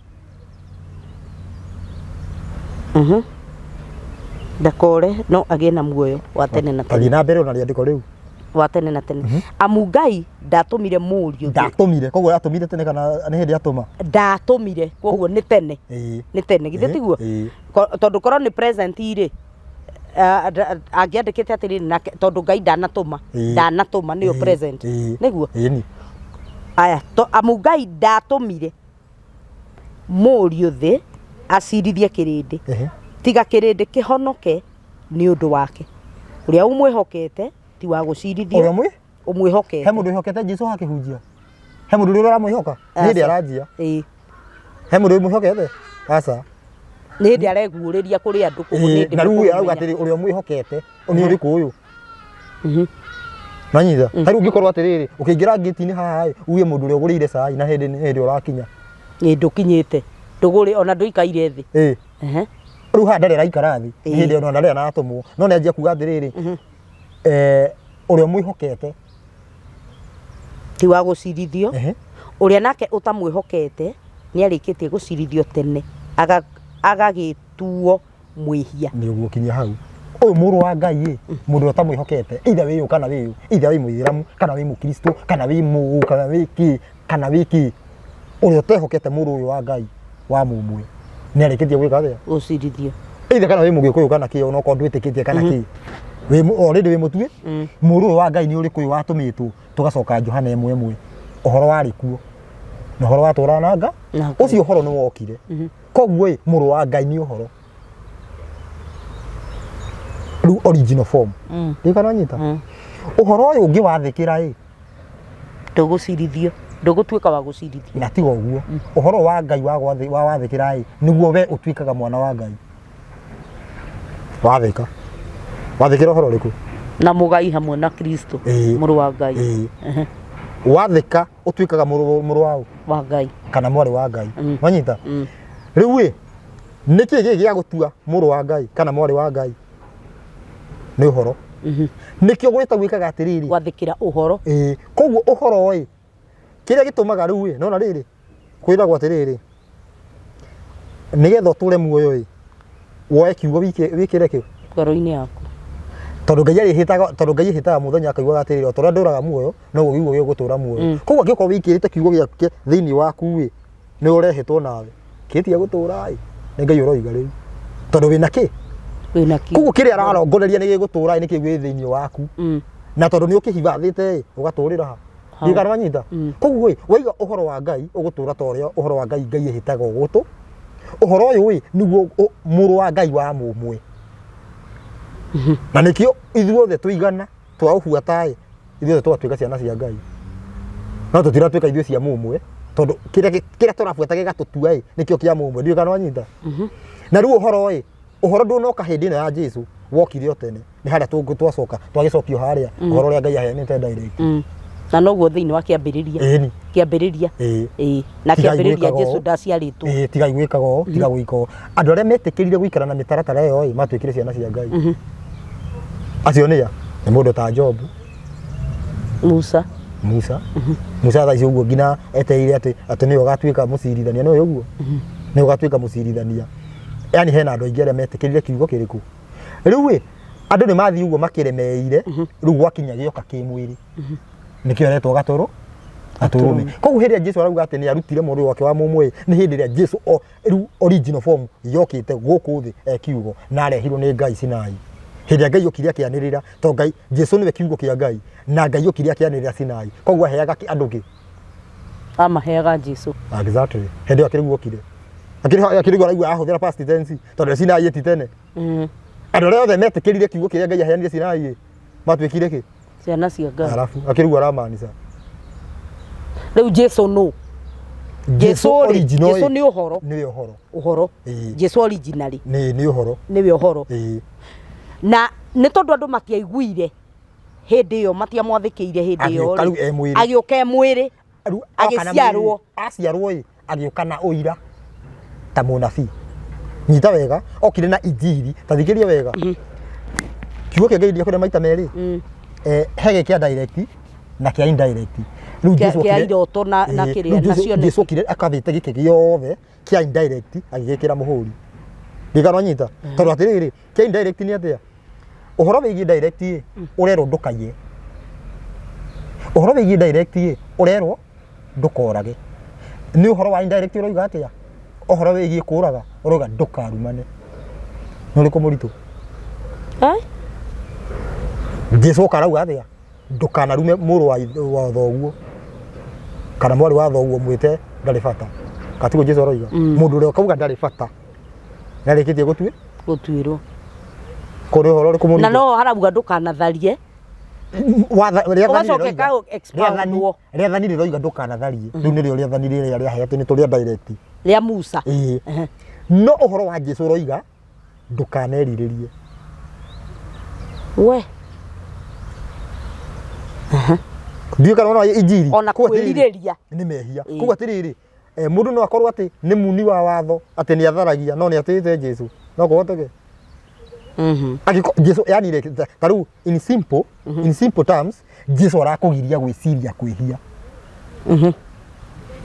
Ndakore no agĩe na muoyo wa tene na tene. Athiĩ na mbere ona rĩandĩko rĩu. Wa tene na tene. Amu Ngai ndatũmire mũriũ thĩ. Ndatũmire, koguo atũmire tene kana nĩ hĩndĩ atũma? Ndatũmire, koguo nĩ tene. Nĩ tene, githĩ tiguo? Tondũ korwo nĩ present rĩ, angĩandĩkĩte atĩrĩrĩ, nake tondũ Ngai ndanatũma, ndanatũma nĩyo present. Nĩguo? Ĩni. Aya, amu Ngai ndatũmire mũriũ thĩ acirithie kĩrĩndĩ, tiga kĩrĩndĩ kĩhonoke nĩ ũndũ wake. Ũrĩa ũmwĩhokete ti wa gũcirithio. Ũrĩa mwĩ? Ũmwĩhokete. He mũndũ wĩhokete Jesu akĩhunjia? He mũndũ ũrĩa ũramwĩhoka? Nĩ hĩndĩ aranjia. He mũndũ ũmwĩhokete? Aca. Nĩ hĩndĩ areguũrĩria kũrĩ andũ koguo nĩ hĩndĩ Na rĩu mekũmũmenya. arauga atĩrĩ ũrĩa ũmwĩhokete nĩ ũrĩkũ ũyũ? Nanyita. Ta rĩu ũngĩkorwo atĩrĩrĩ ũkĩingĩra ngĩti-inĩ haha ĩ uge mũndũ ũrĩa ũgũrĩire cai na hĩndĩ nĩ hĩndĩ ũrakinya. Ĩ ndũkinyĩte. Ndũgũrĩ ona ndũikaire thĩ. Rĩu haha ndarĩ araikara thĩ. Nĩ hĩndĩ ona ndarĩ aratũmwo. No nĩ anjia kuga atĩrĩrĩ ũrĩa ũmwĩhokete ti wa gũcirithio. Ũrĩa nake ũtamwĩhokete nĩ arĩkĩtie gũcirithio tene agagĩtuo mwĩhia. Nĩ ũguo kinya hau. Ũyũ mũrũ wa Ngai ĩ, mũndũ ũrĩa ũtamwĩhokete, either wĩ ũũ kana wĩ ũũ, either wĩ mũithĩramu kana wĩ mũkristo kana wĩ mũũ kana wĩ kĩ kana wĩ kĩ, ũrĩa ũtehokete mũrũ ũyũ wa Ngai wa mũmwe nĩ arĩkĩtie gwĩka atĩa? Gũcirithio. Either kana wĩ mũgĩkũyũ kana kĩ, onokorwo ndwĩtĩkĩtie kana kĩ, wĩ already wĩ mũtue. Mũrũ ũyũ wa Ngai nĩ ũrĩkũ ũyũ watũmĩtwo? Tũgacoka Johana ĩmwe ĩmwe, ũhoro warĩ kuo na ũhoro watũraga na Ngai, Na Ngai. ũcio ũhoro nĩ wokire. Koguo ĩ, mũrũ wa Ngai nĩ ũhoro. Rĩu original form. Ndiũĩ kana wanyita? Ũhoro ũyũ ũngĩwathĩkĩra ĩ, Ndũgũcirithio, ndũgũtuĩka wa gũcirithio. Na tiga ũguo, ũhoro wa Ngai wa wathĩkĩra ĩ, nĩguo we ũtuĩkaga mwana wa Ngai. Wathĩka. Wathĩkĩra ũhoro ũrĩkũ? Na mũgai hamwe na Kristo, mũrũ wa Ngai. Wathĩka ũtuĩkaga mũrũ wa ũ? Wa Ngai. Kana mwarĩ wa Ngai. Wanyita? Rĩu ĩ, nĩkĩ gĩkĩ gĩa gũtua mũrũ wa Ngai kana mwarĩ wa Ngai? Nĩ ũhoro. Nĩkĩo gwĩta gwĩkaga atĩrĩrĩ. Gwathĩkĩra ũhoro. Koguo ũhoro ĩ, kĩrĩa gĩtũmaga rĩu ĩ, nona rĩrĩ, kwĩragwo atĩrĩrĩ, nĩgetha ũtũre muoyo ĩ, woe kiugo wĩkĩre kĩ? Ngoro-inĩ yaku. Tondũ Ngai arĩhĩtaga, tondũ Ngai ehĩtaga mũthenya akaugaga atĩrĩrĩ, o ta ũrĩa ndũraga muoyo, noguo kiugo gĩgũtũra muoyo. Koguo angĩkorwo wĩkĩrĩte kiugo gĩake thĩinĩ waku ĩ, nĩ ũrehĩtwo nawe. Kĩtiga gũtũra ĩ, nĩ Ngai ũroiga rĩu. Tondũ wĩna kĩ? Wĩna kĩ? Koguo kĩrĩa ararongoreria nĩ gĩgũtũra ĩ, nĩkĩo gĩ thĩinĩ waku. Na tondũ nĩ ũkĩhibathĩte ĩ, ũgatũrĩra ha? Ndiũĩ kana wanyita? Koguo ĩ, waiga ũhoro wa Ngai, ũgũtũra ta ũrĩa ũhoro wa Ngai Ngai ehĩtaga ũgũtũ. Ũhoro ũyũ ĩ, nĩguo mũrũ wa Ngai wa mũmwe. Na nĩkĩo ithuothe tũigana twaũbuata ĩ, ithuothe tũgatuĩka ciana cia Ngai. No tũtiratuĩka ithuĩ cia mũmwe, tondũ kĩrĩa tũrabuata gĩgatũtua ĩ, nĩkĩo kĩa mũmwe. Ndiũĩ kana wanyita? Na rĩu ũhoro ĩ, ũhoro ndũnoka hĩndĩ ĩno ya Jesu, wokire o tene. Nĩ harĩa twacoka, twagĩcokio harĩa, ũhoro ũrĩa Ngai aheanĩte direct. Na noguo thĩinĩ wa kĩambĩrĩria. Ĩni. Kĩambĩrĩria. Ĩĩ. Ĩĩ. Na Tigai kĩambĩrĩria gwĩkaga Jesu ũũ. ndaciarĩtwo. Ĩĩ, tigai gwĩkaga ũũ, tiga gwĩka ũũ. Andũ arĩa metĩkĩrire gũikara na mĩtaratara ĩyo ĩ, matuĩkire ciana cia Ngai. Acio nĩ a? Nĩ mũndũ ta Jobu. Musa. Musa. Musa thaa ici ũguo nginya etereire atĩ nĩwe ũgatuĩka mũcirithania, nĩwe ũguo? Nĩwe ũgatuĩka mũcirithania. Yaani hena andũ aingĩ arĩa metĩkĩrire kiugo kĩrĩkũ? Rĩu ĩ, andũ nĩ mathiĩ ũguo makĩremeire, rĩu gwakinya gĩoka kĩmwĩrĩ. Nĩkĩo aretwo gatũrũ, gatũrũme. Koguo hĩndĩ ĩrĩa Jesu arauga atĩ nĩ arutire mũrũ wake wa mũmwe, nĩ hĩndĩ ĩrĩa Jesu o rĩu original form yokĩte gũkũ thĩ e kiugo na arehirwo nĩ Ngai Sinai. Hĩndĩ ĩrĩa Ngai okire akĩanĩrĩra, tondũ Ngai, Jesu nĩwe kiugo kĩa Ngai, na Ngai okire akĩanĩrĩra Sinai. Koguo aheaga andũ kĩ? Amaheaga Jesu. Exactly. Hĩndĩ ĩyo akĩrĩu okire. Akĩrĩ akĩrĩ araigua ahũthĩra past tense tondũ Sinai ti tene. Andũ arĩa othe metĩkĩrire kiugo kĩrĩa Ngai aheanire Sinai matuĩkire kĩ? Ciana cia Ngai. Arabu akĩrigwo aramaanica. Rĩu Jesu nũ? Jesu rĩ, original Jesu ĩ, nĩ ũhoro. Nĩwe ũhoro. Ũhoro. Ĩĩ. Jesu originally Nĩ ũhoro. nĩwe ũhoro. Ĩĩ. Na nĩ tondũ andũ matiaiguire hĩndĩ ĩyo matiamwathĩkĩire hĩndĩ ĩyo Agĩũka rĩ, rĩu e mwĩrĩ. Agĩũka e mwĩrĩ. Rĩu oka na Agĩciarwo. mwĩrĩ, aciarwo ĩ agĩũka na ũira ta mũnabii. Nyita wega, okire na injiri, ta thikĩria wega. Kiugo kĩa Ngai ndiakũrĩa maita merĩ. He gĩ kĩa direct na kĩa indirect. Rĩu Kĩa- Jesu kĩa okire- iroto na Ĩĩ, kĩrĩa, rĩu na Jesu- cioneki. Jesu okire akathĩte gĩkĩ gĩothe kĩa indirect agĩgĩkĩra mũhũri. Ndirikana wanyita? Tondũ atĩrĩrĩ, kĩa indirect nĩ atĩa? Ũhoro wĩgiĩ direct ĩ, ũrerwo ndũkaiye. Ũhoro wĩgiĩ direct ĩ, ũrerwo ndũkorage. Nĩ ũhoro wa indirect ũroiga atĩa? Ũhoro wĩgiĩ kũraga, ũroiga ndũkarumane. Nĩ ũrĩkũ mũritũ? Eh? Jesu oka arauga atĩa? Ndũkanarume mũrũ wa wa thoguo kana mwarĩ wa thoguo mwĩte ndarĩ bata. Katiguo Jesu aroiga? Mũndũ ũrĩa ũkauga ndarĩ bata nĩarĩkĩtie gũtue Gũtuĩrwo. Kũrĩ ũhoro ũrĩkũ mũritũ? Na no harauga ndũkanatharie. Rĩathani Ũgacoka rĩroiga- ĩka expoundwo. Rĩathani rĩroiga ndũkanatharie. Rĩu nĩrĩo rĩathani rĩrĩa rĩaheetwo nĩ tũrĩa direct. Rĩa Musa. Ĩĩ. No ũhoro wa Jesu ũroiga ndũkanerirĩrie. We. Ndiũĩ kana wona injiri. Ona Kuga atĩrĩrĩ, kwĩrirĩria. nĩ mehia. Ĩĩ. Kuga atĩrĩrĩ, mũndũ no akorwo atĩ nĩ muni wa watho atĩ nĩ atharagia no nĩ atĩĩte Jesu. No kũhoteke? Angĩko Jesu yani rĩ, ta rĩu in simple terms Jesu arakũgiria gwĩciria kwĩhia.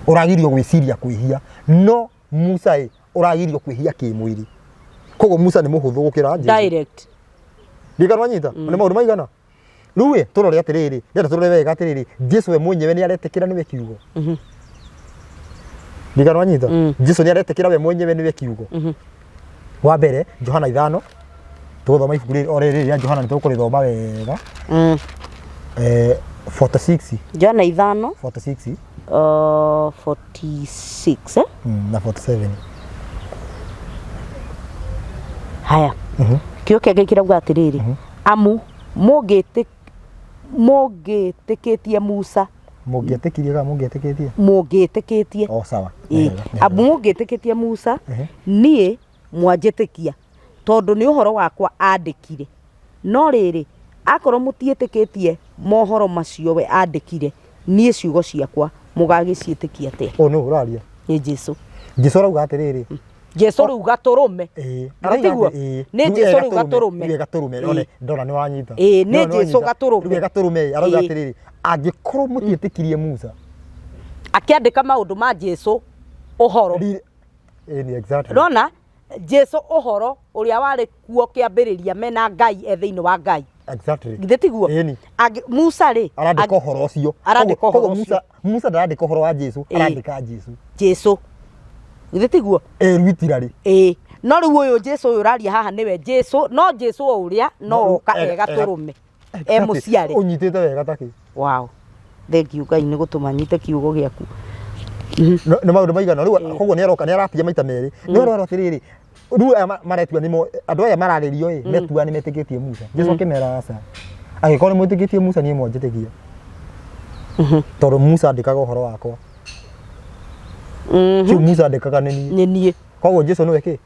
Ũragirio gwĩciria kwĩhia no Musa ĩ ũragirio kwĩhia kĩmwĩrĩ. Koguo Musa nĩ mũhũthũ gũkĩra Jesu. Direct. Ndirikana wanyita? Nĩ maũndũ maigana? Rĩu ĩ tũrore atĩrĩrĩ, ndĩrenda tũrore wega atĩrĩrĩ, Jesu we mwenyewe nĩ aretĩkĩra nĩwe kiugo. Ndirikana wanyita? Jesu nĩ aretĩkĩra we mwenyewe nĩwe kiugo. Wa mbere, Johana 5, tũgũthoma ibuku rĩrĩ o rĩrĩ rĩa Johana nĩ tũkũrĩthoma wega. 46. Johana 5. 46. 46, eh? Na 47. Haya. Kĩo kĩa Ngai kĩrauga atĩrĩrĩ, amu mũngĩtĩkĩtie Musa. Mũngĩetĩkirie kana mũngĩetĩkĩtie? Mũngĩtĩkĩtie. O sawa. Ĩĩ. Nĩ wega, nĩ Amu wega. mũngĩtĩkĩtie Musa, niĩ mwanjĩtĩkia, tondũ nĩ ũhoro wakwa andĩkire. No rĩrĩ, akorwo mũtiĩtĩkĩtie mohoro macio we andĩkire, niĩ ciugo ciakwa mũgagĩciĩtĩkia atĩa? Ũyũ nĩwe ũraria? Nĩ Jesu. Jesu arauga atĩrĩrĩ. Jesu rĩu gatũrũme. Ĩĩ. Arauga Tiguo? Ĩĩ. Nĩ Jesu rĩu gatũrũme. Rĩu gatũrũme. Ĩĩ. One, ndona nĩ wanyita. Ĩĩ, nĩ Ndona nĩ Jesu wanyita. gatũrũme. Rĩu gatũrũme, arauga Ĩĩ. atĩrĩrĩ, angĩkorwo mũtiĩtĩkirie Musa. Akĩandĩka maũndũ ma Jesu ũhoro. Ĩĩ, ni exactly. Ndona Jesu ũhoro ũrĩa warĩ kuo kĩambĩrĩria mena Ngai e thĩinĩ wa Ngai. Exactly. Githĩ tiguo? Ĩni. Musa rĩ, Arandĩka ũhoro ũcio. Arandĩka Koguo- ũhoro koguo ũcio. Musa ndarandĩka ũhoro wa Jesu, Ĩĩ. arandĩka Jesu. Jesu. Githĩ tiguo? Ĩĩ, rĩu itira rĩ. Ĩĩ. No rĩu ũyũ Jesu ũyũ ũraria haha nĩwe Jesu, no Jesu o ũrĩa no No rĩu oka e gatũrũme. E mũciarĩ. Ũnyitĩte wega ta kĩ? Wow. Thank you Ngai nĩ gũtũma nyite kiugo gĩaku. Nĩ maũndũ maigana rĩu koguo nĩ aroka nĩ arapia maita merĩ. Nĩ ũrora atĩrĩrĩ, rĩu aya maretua nĩmo andũ aya mararĩrio ĩ metua nĩ metĩkĩtie Musa. Jesu akĩmera aca. Angĩkorwo nĩ mwĩtĩkĩtie Musa niĩ mwanjĩtĩkia. Tondũ Musa andĩkaga ũhoro wakwa. Kĩu Musa andĩkaga nĩ niĩ. Nĩ niĩ. Koguo Jesu nĩwe kĩ?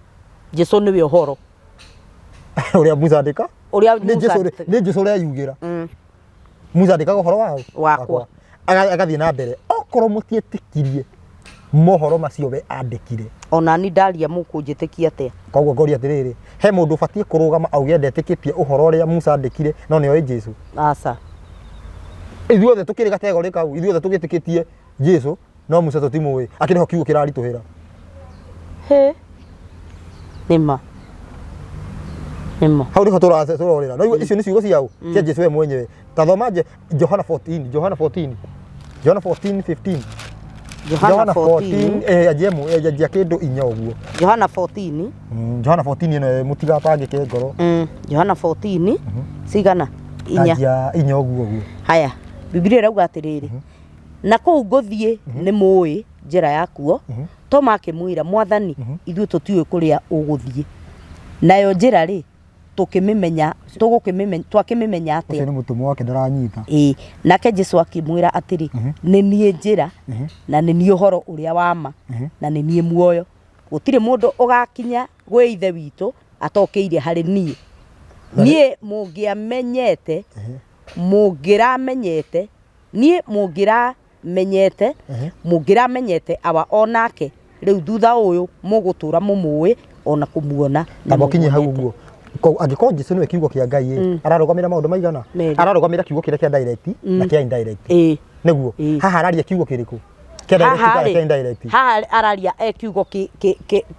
Jesu nĩwe ũhoro. Ũrĩa Musa andĩka? Ũrĩa Nĩ Musa Jesu andĩka. nĩ Jesu ũreyugĩra. Musa andĩkaga ũhoro wao? Wakwa. Agathiĩ na mbere. Okorwo mũtietĩkirie mohoro macio we andĩkire. Ona ni ndaria mũkũnjĩtĩkia atĩa? Koguo ngoria atĩrĩrĩ, he mũndũ ũbatiĩ kũrũgama auge ndetĩkĩtie ũhoro ũrĩa Musa andĩkire no nĩoĩ Jesu? Aca. Ithuothe tũkĩrĩ gategorĩ kau, ithuothe tũgĩtĩkĩtie Jesu no Musa tũtimũĩ. Akĩrĩ ho kiugo kĩraritũhĩra. He. Nĩma. Nĩma. Hau nĩho tũrorĩra. No icio nĩ ciugo ciao cia Jesu we mwenyewe. Ta thoma Johana 14, Johana 14. Johana 14 15. Johana 14. Anjia anjia kĩndũ inya ũguo. Johana 14. Johana 14 ĩno mũtigatangĩke ngoro. Johana 14. Cigana? Inya. Anjia inya ũguo ũguo. Haya, Biblia ĩrauga atĩrĩrĩ, na kũu ngũthiĩ nĩ mũĩ njĩra yakuo, Toma akĩmwĩra, Mwathani, ithuĩ tũtiũĩ kũrĩa ũgũthiĩ, nayo njĩra rĩ, tũkĩmĩmenya tũgũkĩmĩmenya twakĩmĩmenya Ũcio atĩa? nĩ mũtũmwo wake ndaranyita. Ĩĩ. Nake Jesu akĩmwĩra atĩrĩ, nĩ niĩ njĩra na nĩ niĩ ũhoro ũrĩa wa ma na nĩ niĩ muoyo. Gũtirĩ mũndũ ũgakinya gwĩ Ithe witũ atokĩire harĩ niĩ. Niĩ mũngĩamenyete, mũngĩramenyete, niĩ mũngĩramenyete, mũngĩramenyete Awa o nake, rĩu thutha ũyũ mũgũtũra mũmũĩ o na kũmuona nĩ Tamba ũkinye hau mũmuonete. ũguo. Angĩkorwo Jesu nĩwe kiugo kĩa Ngai ĩ, ararũgamĩra maũndũ maigana? Merĩ. Ararũgamĩra kiugo kĩrĩa kĩa direct na kĩa indirect. Ĩĩ. Nĩguo. Ĩĩ. Haha araria kiugo kĩrĩkũ? Kĩa direct Haha kana rĩ, kĩa indirect? haha araria e kiugo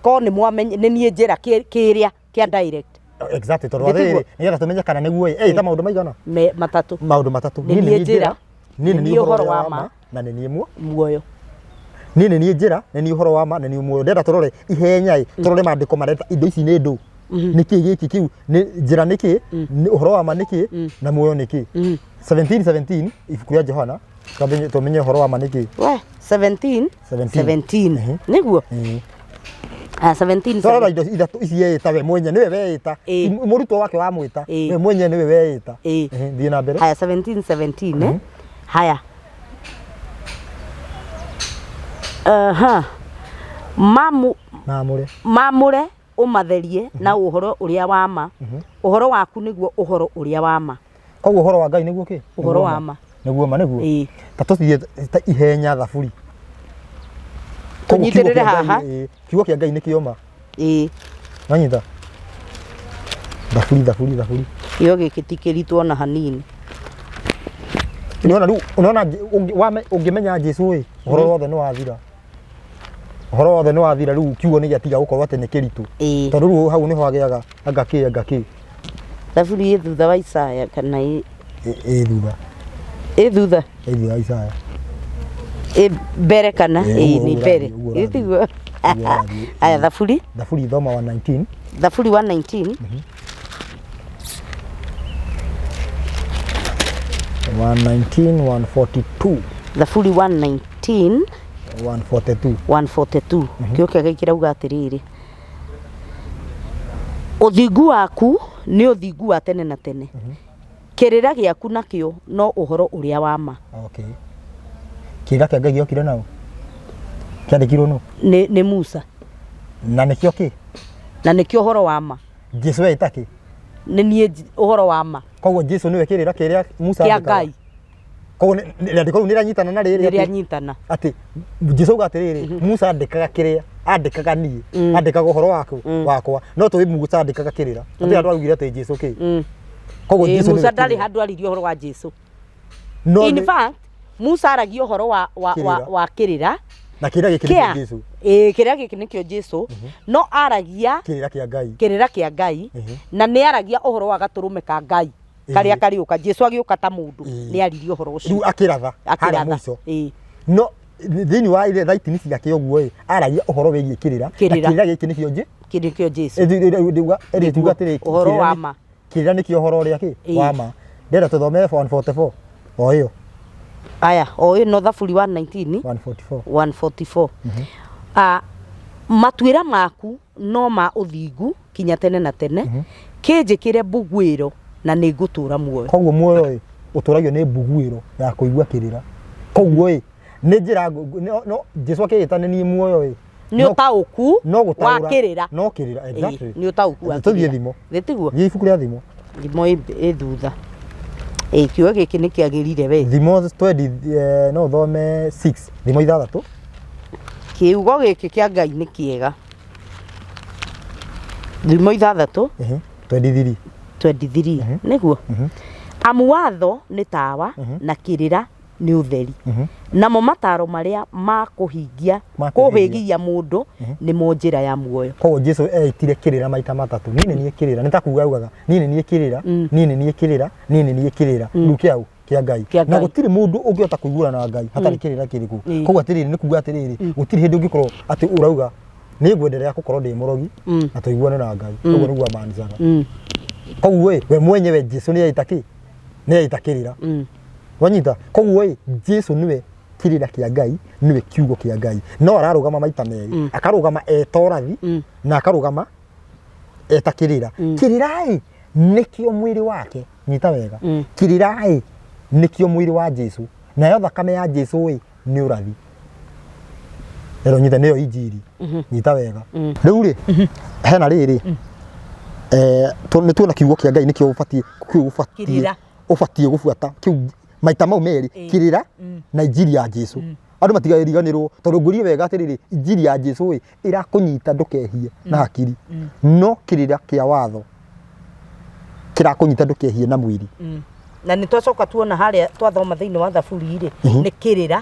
ko nĩ mwamenye nĩ niĩ njĩra kĩrĩa kĩa direct. Exactly, tondũ Nĩ tiguo? atĩrĩrĩ, nĩgetha tũmenye kana nĩguo ĩ, ĩta maũndũ maigana? Matatũ. Maũndũ matatũ. Nĩ niĩ njĩra, niĩ nĩ niĩ ũhoro ũrĩa wa ma, na nĩ niĩ muo. Muoyo. Niĩ nĩ niĩ njĩra, nĩ niĩ ũhoro wa ma, na nĩ niĩ muoyo. Ndĩrenda tũrore ihenya ĩ, tũrore maandĩko mareta indo ici nĩ ndũ. Nĩ kĩĩ gĩkĩ kĩu? Nĩ njĩra nĩ kĩĩ? Nĩ ũhoro wa ma nĩ kĩĩ? Na muoyo nĩ kĩĩ? 17 17 ibuku rĩa Johana, tũmenye ũhoro wa ma nĩ kĩĩ. We, 17 17. 17. Nĩguo? Ĩĩ. Ah, 17. Twarora indo ithatũ ici eĩta we mwenye nĩwe weĩta. Ĩĩ. Mũrutwo wake wamwĩta Ĩĩ. we mwenye nĩwe weĩta. Ĩĩ. Ehe, thiĩ na mbere. Haya, 17 17 eh? Haya. Aha. Mamu Mamũre. Mamũre ũmatherie na ũhoro ũrĩa wa ma. Ũhoro waku nĩguo ũhoro ũrĩa wa ma. Koguo ũhoro wa Ngai nĩguo kĩ? Ũhoro wa ma. Nĩguo ma nĩguo. Ĩĩ. Ta tũthiĩ ta ihenya thaburi. Koguo kiugo Tũnyitĩrĩre kĩa Ngai- haha. ĩĩ, kiugo kĩa Ngai nĩkĩo ma. Ĩĩ. Wanyita? Thaburi thaburi thaburi. Kĩo gĩkĩ ti kĩritũ ona hanini. Unaona rĩu unaona ũngĩmenya Jesu ĩ, ũhoro wothe nĩ wathira. Ũhoro wothe nĩ wathira rĩu kiugo nĩ gĩatiga gũkorwo atĩ nĩ kĩritũ. Ĩĩ. Tondũ rĩu hau nĩho hagĩaga anga kĩ anga kĩ. Thaburi ĩ thutha wa Isaya kana ĩ Ĩ thutha. Ĩ thutha? Ĩ thutha wa Isaya. Ĩ mbere kana? Ĩ, Ĩ ũguo nĩ ũguo mbere. ũrathiĩ, ũguo Ĩ ũrathiĩ. tiguo? Ũguo ũrathiĩ. Aya thaburi. Thaburi thoma 119. Thaburi 119. 119 142. Thaburi 119 142. 142. Kĩo kĩa Ngai kĩrauga atĩrĩrĩ, ũthingu waku nĩ ũthingu wa tene na tene, kĩrĩra gĩaku nakĩo no ũhoro ũrĩa wa ma. Okay. Kĩrĩra kĩa Ngai gĩokire nao? Kĩandĩkirwo nũ? Nĩ Musa. Na nĩkĩo kĩ? Na nĩkĩo ũhoro wa ma. Jesu eĩta kĩ? Nĩ niĩ ũhoro wa ma. Koguo Jesu nĩwe kĩrĩra kĩrĩa Musa Kĩa andĩkaga? Ngai. Koguo rĩandĩko rĩu nĩrĩanyitana na rĩrĩ Nĩ atĩ rĩanyitana. Atĩ Jesu auga atĩrĩrĩ, Musa andĩkaga kĩrĩa, andĩkaga niĩ, andĩkaga ũhoro waku, wakwa, no tũĩ Musa andĩkaga kĩrĩra. Atĩ andũ augire atĩ Jesu kĩ? Koguo Ĩĩ, Jesu Musa nĩwe ndarĩ kĩrĩra. handũ aririe ũhoro wa Jesu. No In nĩ- fact, Musa aragia ũhoro wa Kĩrĩra. wa kĩrĩra. Na kĩrĩra gĩkĩ Kĩa nĩkĩo Jesu. Ĩĩ, kĩrĩra gĩkĩ nĩkĩo Jesu. No aragia Kĩrĩra kĩa Ngai. Kĩrĩra kĩa Ngai. Na nĩ aragia ũhoro wa gatũrũme ka Ngai karĩa karĩũka. Jesu agĩũka ta mũndũ nĩ aririe ũhoro ũcio. Rĩu akĩratha harĩa Akĩratha. mũico. Ĩĩ. No thĩinĩ wa ile writings ciake ũguo ĩ, aragia ũhoro wĩgiĩ kĩrĩra. Na Kĩrĩra. kĩrĩra gĩkĩ nĩkĩo Kĩ nĩkĩo Jesu. Ĩrĩ tuga atĩrĩ, Ũhoro kĩrĩra wa ma. Kĩrĩra nĩkĩo ũhoro ũrĩa kĩ? Ĩĩ. Wa ma. Ndĩrenda tũthome 144 o ĩyo. Aya, o ĩno thaburi 119 144. 144. Ah, matuĩra maku no ma ũthingu kinya tene na tene, kĩnjĩkĩre mbuguĩro na nĩ ngũtũũra muoyo. Koguo muoyo ĩ ũtũragio nĩ mbuguĩro ya kũigua kĩrĩra. Koguo ĩ nĩ njĩra no Jesu akĩĩta nĩ niĩ muoyo ĩ. Nĩ ũtaũku No wa gũtaũra kĩrĩra. No kĩrĩra, exactly. Ĩĩ, nĩ ũtaũku wa Tũthiĩ kĩrĩra. thimo. Nĩ tiguo? Thiĩ ibuku rĩa thimo. Thimo ĩ thutha. Ĩĩ, kiugo gĩkĩ nĩ kĩagĩrire we. Thimo 20, no ũthome 6, thimo ithathatũ. Kiugo gĩkĩ kĩa Ngai nĩ kĩega. Thimo ithathatũ. 23. 23. Nĩguo? Amu watho nĩ tawa na kĩrĩra nĩ ũtheri. Namo mataro marĩa ma kũhingia Ma kũhĩgia. kũhĩgia mũndũ nĩmo njĩra ya muoyo. Koguo Jesu eitire kĩrĩra maita matatũ. Niĩ nĩ niĩ kĩrĩra. Nĩ ta kuga augaga, niĩ nĩ niĩ kĩrĩra, niĩ nĩ niĩ kĩrĩra, niĩ nĩ niĩ kĩrĩra. Rĩu kĩa ũ? Kĩa Ngai. Kĩa Na Ngai. gũtirĩ mũndũ ũngĩhota kũiguana na Ngai hatarĩ kĩrĩra kĩrĩkũ. Koguo atĩrĩrĩ, nĩ kuga atĩrĩrĩ, gũtirĩ hĩndĩ ũngĩkorwo atĩ ũrauga nĩ ngwenderea gũkorwo ndĩ mũrogi na tũiguane na Ngai. Ũguo nĩguo amanicaga. Koguo ĩ, we mwenyewe Jesu nĩ eita kĩ? Nĩ eita kĩrĩra. Wanyita? Koguo ĩ, Jesu nĩwe Kĩrĩra kĩa Ngai, nĩwe kiugo kĩa Ngai. No ararũgama maita merĩ, akarũgama eta ũrathi na akarũgama eta kĩrĩra. Kĩrĩra-ĩ nĩkĩo mwĩrĩ wake, nyita wega, kĩrĩra-ĩ nĩkĩo mwĩrĩ wa Jesu, nayo thakame ya Jesu-ĩ nĩ ũrathi. Ĩro nyita nĩyo injiri, nyita wega. Rĩu rĩ, hena rĩrĩ, nĩ tuona kiugo kĩa Ngai nĩkĩo ũbatiĩ, kĩu ũbatiĩ Kĩrĩra. Ũbatiĩ gũbuata kĩu maita mau merĩ, kĩrĩra na injiri ya Jesu. Andũ matigariganĩrwo tondũ ngwĩrire wega atĩrĩrĩ, injiri ya Jesu ĩ ĩrakũnyita ndũkehie na hakiri, no kĩrĩra kĩa watho kĩrakũnyita ndũkehie na mwĩrĩ. Na nĩ twacoka tuona harĩa twathoma thĩinĩ wa Thaburi rĩ, nĩ kĩrĩra,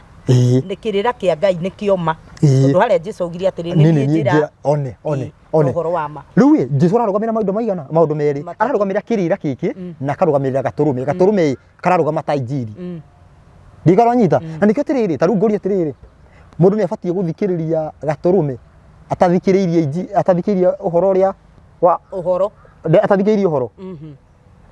nĩ kĩrĩra kĩa Ngai nĩ kĩoma. Tondũ harĩa Jesu augire atĩrĩ, nĩ niĩ niĩ njĩra one one na one ũhoro wa ma. Rĩu ĩ Jesu ararũgamĩra maũndũ maigana? Maũndũ merĩ. Matatũ. Ararũgamĩra kĩrĩra gĩkĩ na akarũgamĩrĩra gatũrũme. Gatũrũme ĩ kararũgama ta injiri. Ndikarwanyita na nĩkĩo atĩrĩrĩ, ta rĩu ngũria atĩrĩrĩ, mũndũ nĩ abatiĩ gũthikĩrĩria gatũrũme atathikĩrĩirie atathikĩrĩirie ũhoro ũrĩa wa Ũhoro. Atathikĩrĩirie ũhoro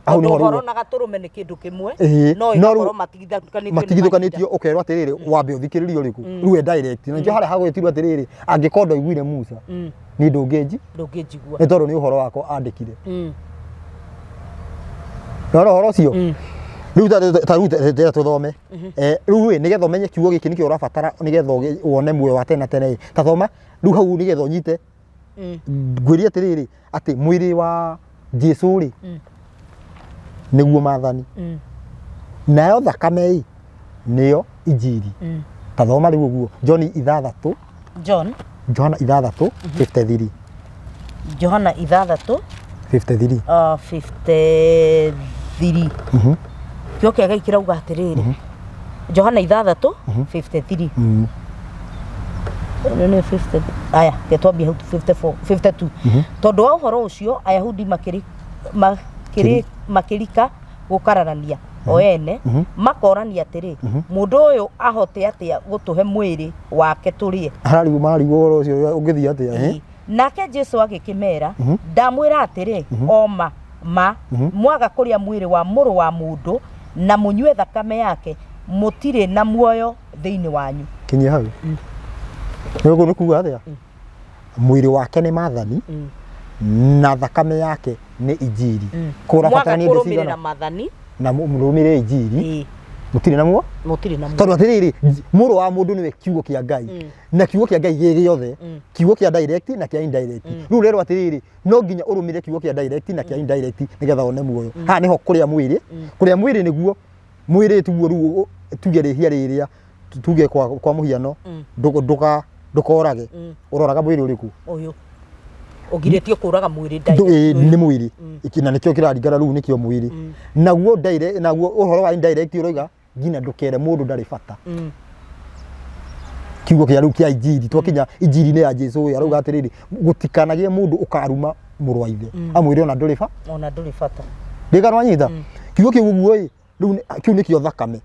hau Tondũ nĩho ũhoro rĩu na gatũrũme nĩ kĩndũ kĩmwe, no no ĩgakorwo rĩu matigithũkanĩtio nĩ matigithũkanĩtio, ũkerwo atĩrĩrĩ, wambe ũthikĩrĩrie ũrĩkũ rĩu we direct. Na nĩkĩo harĩa hagwĩtirwo atĩrĩrĩ, angĩkorwo ndwaiguire Musa, niĩ ndũngĩnji Ndũngĩnjigua. Nĩ tondũ nĩ ũhoro wakwa andĩkire. Nona ũhoro ũcio rĩu ta rĩu tera tũthome. Rĩu ĩ nĩgetha ũmenye kiugo gĩkĩ nĩkĩo ũrabatara nĩgetha wone muoyo wa tene na tene ĩ, ta thoma rĩu hau nĩgetha ũnyite. Ngwĩrie atĩrĩrĩ, atĩ mwĩrĩ wa Jesu rĩ nĩguo maathani, nayo thakame ĩ nĩyo injiri. Ta thoma rĩu ũguo John 6. John. Johana 6 53. Johana 6. 53. 53. Kiugo kĩa Ngai kĩrauga atĩrĩrĩ, Johana 6 53. Ĩno nĩ 50. Aya, ke twambie hau 54, 52. Tondũ wa ũhoro ũcio Ayahudi makĩrĩ makĩrika gũkararania o ene, makorania atĩrĩ, mũndũ ũyũ ahote atĩa gũtũhe mwĩrĩ wake tũrĩe? Hararigwo mararigwo ũhoro ũcio ũngĩthiĩ atĩa, eh? Ĩĩ. Nake Jesu agĩkĩmera, ndamwĩra atĩrĩ, o ma ma, mwaga kũrĩa mwĩrĩ wa Mũrũ wa Mũndũ na mũnyue thakame yake, mũtirĩ na muoyo thĩinĩ wanyu. Kinyia hau. Nĩ ũguo nĩ kuga atĩa? Mwĩrĩ wake nĩ maathani na thakame yake nĩ injiri. Mwaga Kũrabatarania indo kũrũmĩrĩra cigana maathani na mũrũmĩrĩre injiri, mũtirĩ na muo mũtirĩ na muoyo. Tondũ atĩrĩrĩ, Mũrũ wa Mũndũ nĩwe kiugo kĩa Ngai, na kiugo kĩa Ngai gĩ gĩothe, kiugo kĩa direct na kĩa indirect. Rĩu rerwo atĩrĩrĩ, no nginya ũrũmĩrĩre kiugo kĩa direct na kĩa indirect nĩgetha wone muoyo. Haha nĩho kũrĩa mwĩrĩ, kũrĩa mwĩrĩ nĩguo mwĩrĩ tuguo rĩu tuge rĩhia rĩrĩa tuge kwa mũhiano ndũkorage, ũroraga mwĩrĩ ũrĩkũ? Ũyũ ũgirĩtio kũraga mwĩrĩ. Nĩ mwĩrĩ. Na nĩkĩo kĩraringana rĩu nĩkĩo mwĩrĩ naguo direct, naguo ũhoro wa indirect ũroiga nginya ndũkere mũndũ ndarĩ bata. Kiugo kĩa rĩu kĩa injiri, twakinya injiri-inĩ ya Jesu ĩ arauga atĩrĩrĩ, gũtikanagĩe mũndũ ũkaruma mũrũ wa ithe, amwĩre ona ndũrĩ ba Ona ndũrĩ bata. Ndĩkanwanyita kiugo kĩu ũguo ĩ rĩu kĩu nĩkĩo thakame.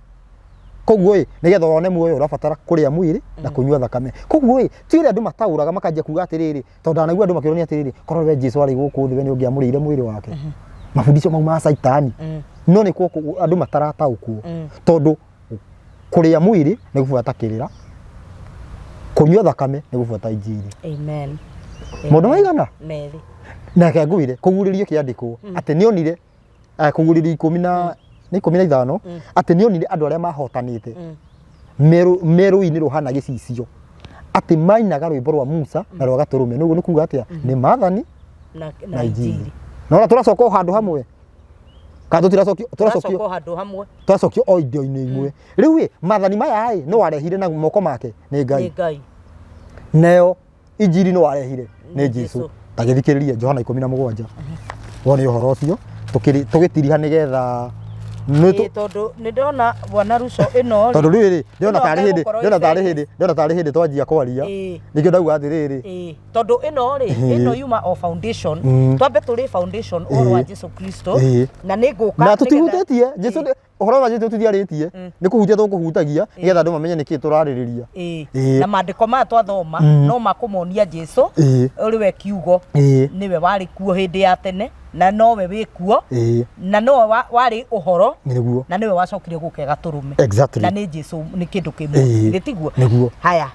Koguo ĩ nĩgetha wone muoyo ũrabatara kũrĩa mwĩrĩ na kũnyua thakame. Koguo ĩ ti ũrĩa andũ mataũraga makanjia kuga atĩrĩrĩ, tondũ ndanaigua andũ makĩũrania atĩrĩrĩ, korwo we Jesu arĩ gũkũ thĩ we nĩ ũngĩamũrĩire mwĩrĩ wake? Mabundisho mau ma Caitani. No nĩ andũ matarataũkwo, tondũ kũrĩa mwĩrĩ nĩ gũbuata kĩrĩra, kũnyua thakame nĩ gũbuata injiri. Amen. Mũndũ maigana Merĩ. Nake ngwĩre kũgurĩrio kĩandĩkwo atĩ nĩ onire kũgurĩrio 10 na nĩ 15, atĩ nĩ onire andũ arĩa mahotanĩte merũinĩ rũhana gĩcicio, atĩ mainaga rwĩmbo rwa Musa na rwa gatũrũme. Nĩguo nĩ kuga atĩa? Nĩ maathani na na injiri. Nona tũracoka o handũ hamwe kana tũtiracokio? Tũracokio. Tũracoka o handũ hamwe. Tũracokio o indo-inĩ imwe. Rĩu ĩ maathani maya ĩ no warehire na moko make? Nĩ Ngai. Nĩ Ngai. Nayo injiri no warehire? Nĩ Nĩ Jesu. Jesu. Ta gĩthikĩrĩrie Johana 17 wone ũhoro ũcio tũgĩtiriha nĩgetha nĩ Ĩĩ, tondũ nĩ ndona bwana Ruco ĩno rĩ, Tondũ rĩu rĩ ndĩrona ĩno tarĩ hĩndĩ ĩgũkorwo ndĩrona tarĩ ĩ hĩndĩ ndĩrona tarĩ hĩndĩ twanjia kwaria. Nĩkĩo ndauga atĩrĩrĩ. Ĩĩ, tondũ ĩno rĩ, ĩno yuma o foundation. Twambe tũrĩ foundation ũhoro wa Jesu Kristo na nĩ ngũka Na tũtihutĩtie Jesu ũhoro wa Jesu tũtiarĩtie, nĩ kũhutia tũkũhutagia nĩgetha andũ mamenye nĩkĩĩ tũrarĩrĩria. Na maandĩko maya twathoma no makũmonia Jesu ũrĩ we kiugo, nĩwe warĩ kuo hĩndĩ ya tene. Na nowe wĩ kuo. Na nowe warĩ ũhoro. Nĩguo. Na nĩwe wacokire gũka gatũrũme. Na nĩ Jesu, nĩ kĩndũ kĩmwe. Githĩ tiguo? Nĩguo. Haya,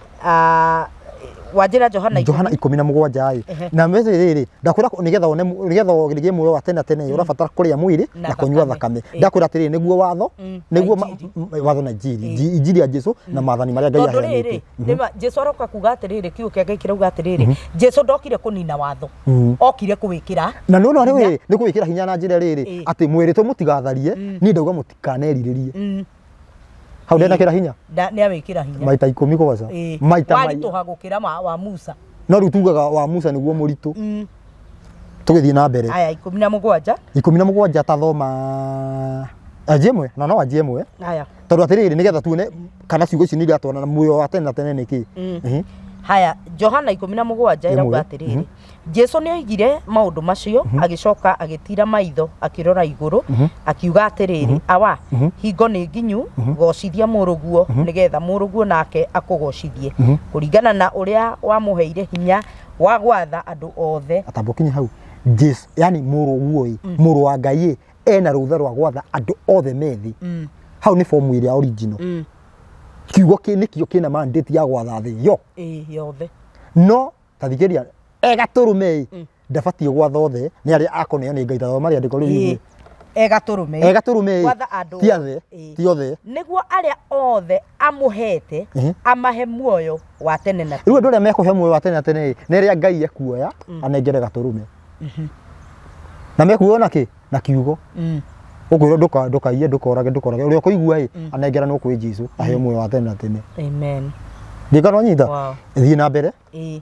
wanjĩra Johana. Johana 17 ĩ. Na message rĩrĩ ndakwĩra nĩgetha one nĩgetha ũgĩe muoyo wa tene na tene, ũrabatara kũrĩa mwĩrĩ na na kũnyua thakame. Thakame. Ndakwĩra atĩrĩrĩ, nĩguo watho, nĩguo na Injiri. Watho na injiri. Injiri ya Jesu na maathani marĩa Ngai Tondũ aheanĩte. rĩrĩ nĩma Jesu aroka kuga atĩrĩrĩ, kiugo kĩa Ngai kĩrauga atĩrĩrĩ, Jesu ndokire kũnina watho, okire kũwĩkĩra Na nĩ ũrona rĩu nĩ kũwĩkĩra hinya na njĩra rĩrĩ atĩ mwĩrĩ mũtigatharie, niĩ ndauga mũtikanerirĩrie. Hau ndenakĩra hinya. Nĩ awĩkĩra hinya. Maita 10 kwaca. Maita Waritũha gũkĩra wa Musa. No rĩu tugaga wa Musa nĩguo mũritũ. Tũgĩthiĩ na mbere. Aya, 17. 17, tathoma anjie ĩmwe, na no anjie ĩmwe. Haya. Tondũ atĩrĩrĩ, nĩgetha tuone kana ciugo ici nĩ iratwarana na muoyo wa tene na tene nĩ kĩ. Haya, Johana 17 ĩrauga Ĩmwe. atĩrĩrĩ, Jesu nĩ oigire maũndũ macio, agĩcoka agĩtiira maitho akĩrora igũrũ, akiuga atĩrĩrĩ, "Awa, hingo nĩ nginyu, gocithia mũrũguo, nĩgetha mũrũguo nake akũgocithie, kũringana na ũrĩa wamũheire hinya wa gwatha andũ othe." Atamba ũkinye hau. Jesu, yani mũrũguo ĩ, mũrũ wa Ngai ĩ, ena rũtha rwa gwatha andũ othe me thĩ. Hau nĩ fomu ĩrĩa original. Kiugo kĩ nĩkĩo kĩna mandate ya gwatha thĩ yo. Ĩ, yothe. No tathikĩria, e gatũrũme ĩ, ndabatiĩ gwatha othe, nĩ arĩa akũneo nĩ Ngai. Tathoma rĩandĩko rĩu. Ĩ, e gatũrũme. E gatũrũme ĩ, Gwatha andũ ti othe. Ti othe. Nĩguo arĩa othe amũhete amahe muoyo wa tene na Rĩu tene. Andũ arĩa mekũhe muoyo wa tene na tene ĩ, nĩ arĩa Ngai ekuoya anengere gatũrũme, na mekuoya na kĩ? Na kiugo. Ũkwĩrwo ndũkaiye, ndũkorage, ndũkorage, ũrĩa ũkũigua ĩ, anengeranwo kwĩ Jesu, aheo muoyo wa tene na tene. Amen. Ndikana wanyita. Thiĩ na mbere. Ĩ.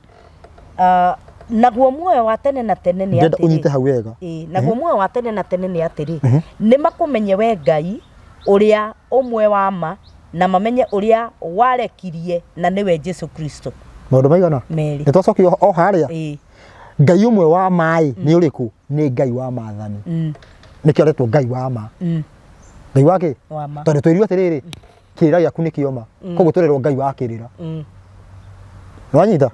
Ah, naguo muoyo wa tene na tene nĩ Ndĩrenda atĩrĩ. Ũnyite hau wega. Ĩ, naguo muoyo wa tene na tene nĩ atĩrĩ, nĩ makũmenye we Ngai ũrĩa ũmwe wa ma, na mamenye ũrĩa warekirie, na nĩwe Jesu Kristo. Maũndũ maigana? Merĩ. Nĩ twacokio o harĩa. Ngai ũmwe wa maĩ nĩ ũrĩkũ? Nĩ Ngai wa maathani. Nĩkĩo aretwo Ngai wa ma. Ngai wa kĩ? Wa ma. Tondũ twĩrirwo atĩrĩrĩ, kĩrĩra gĩaku nĩ kĩoma, koguo tũrerwo Ngai wa kĩrĩra. Nĩwanyita?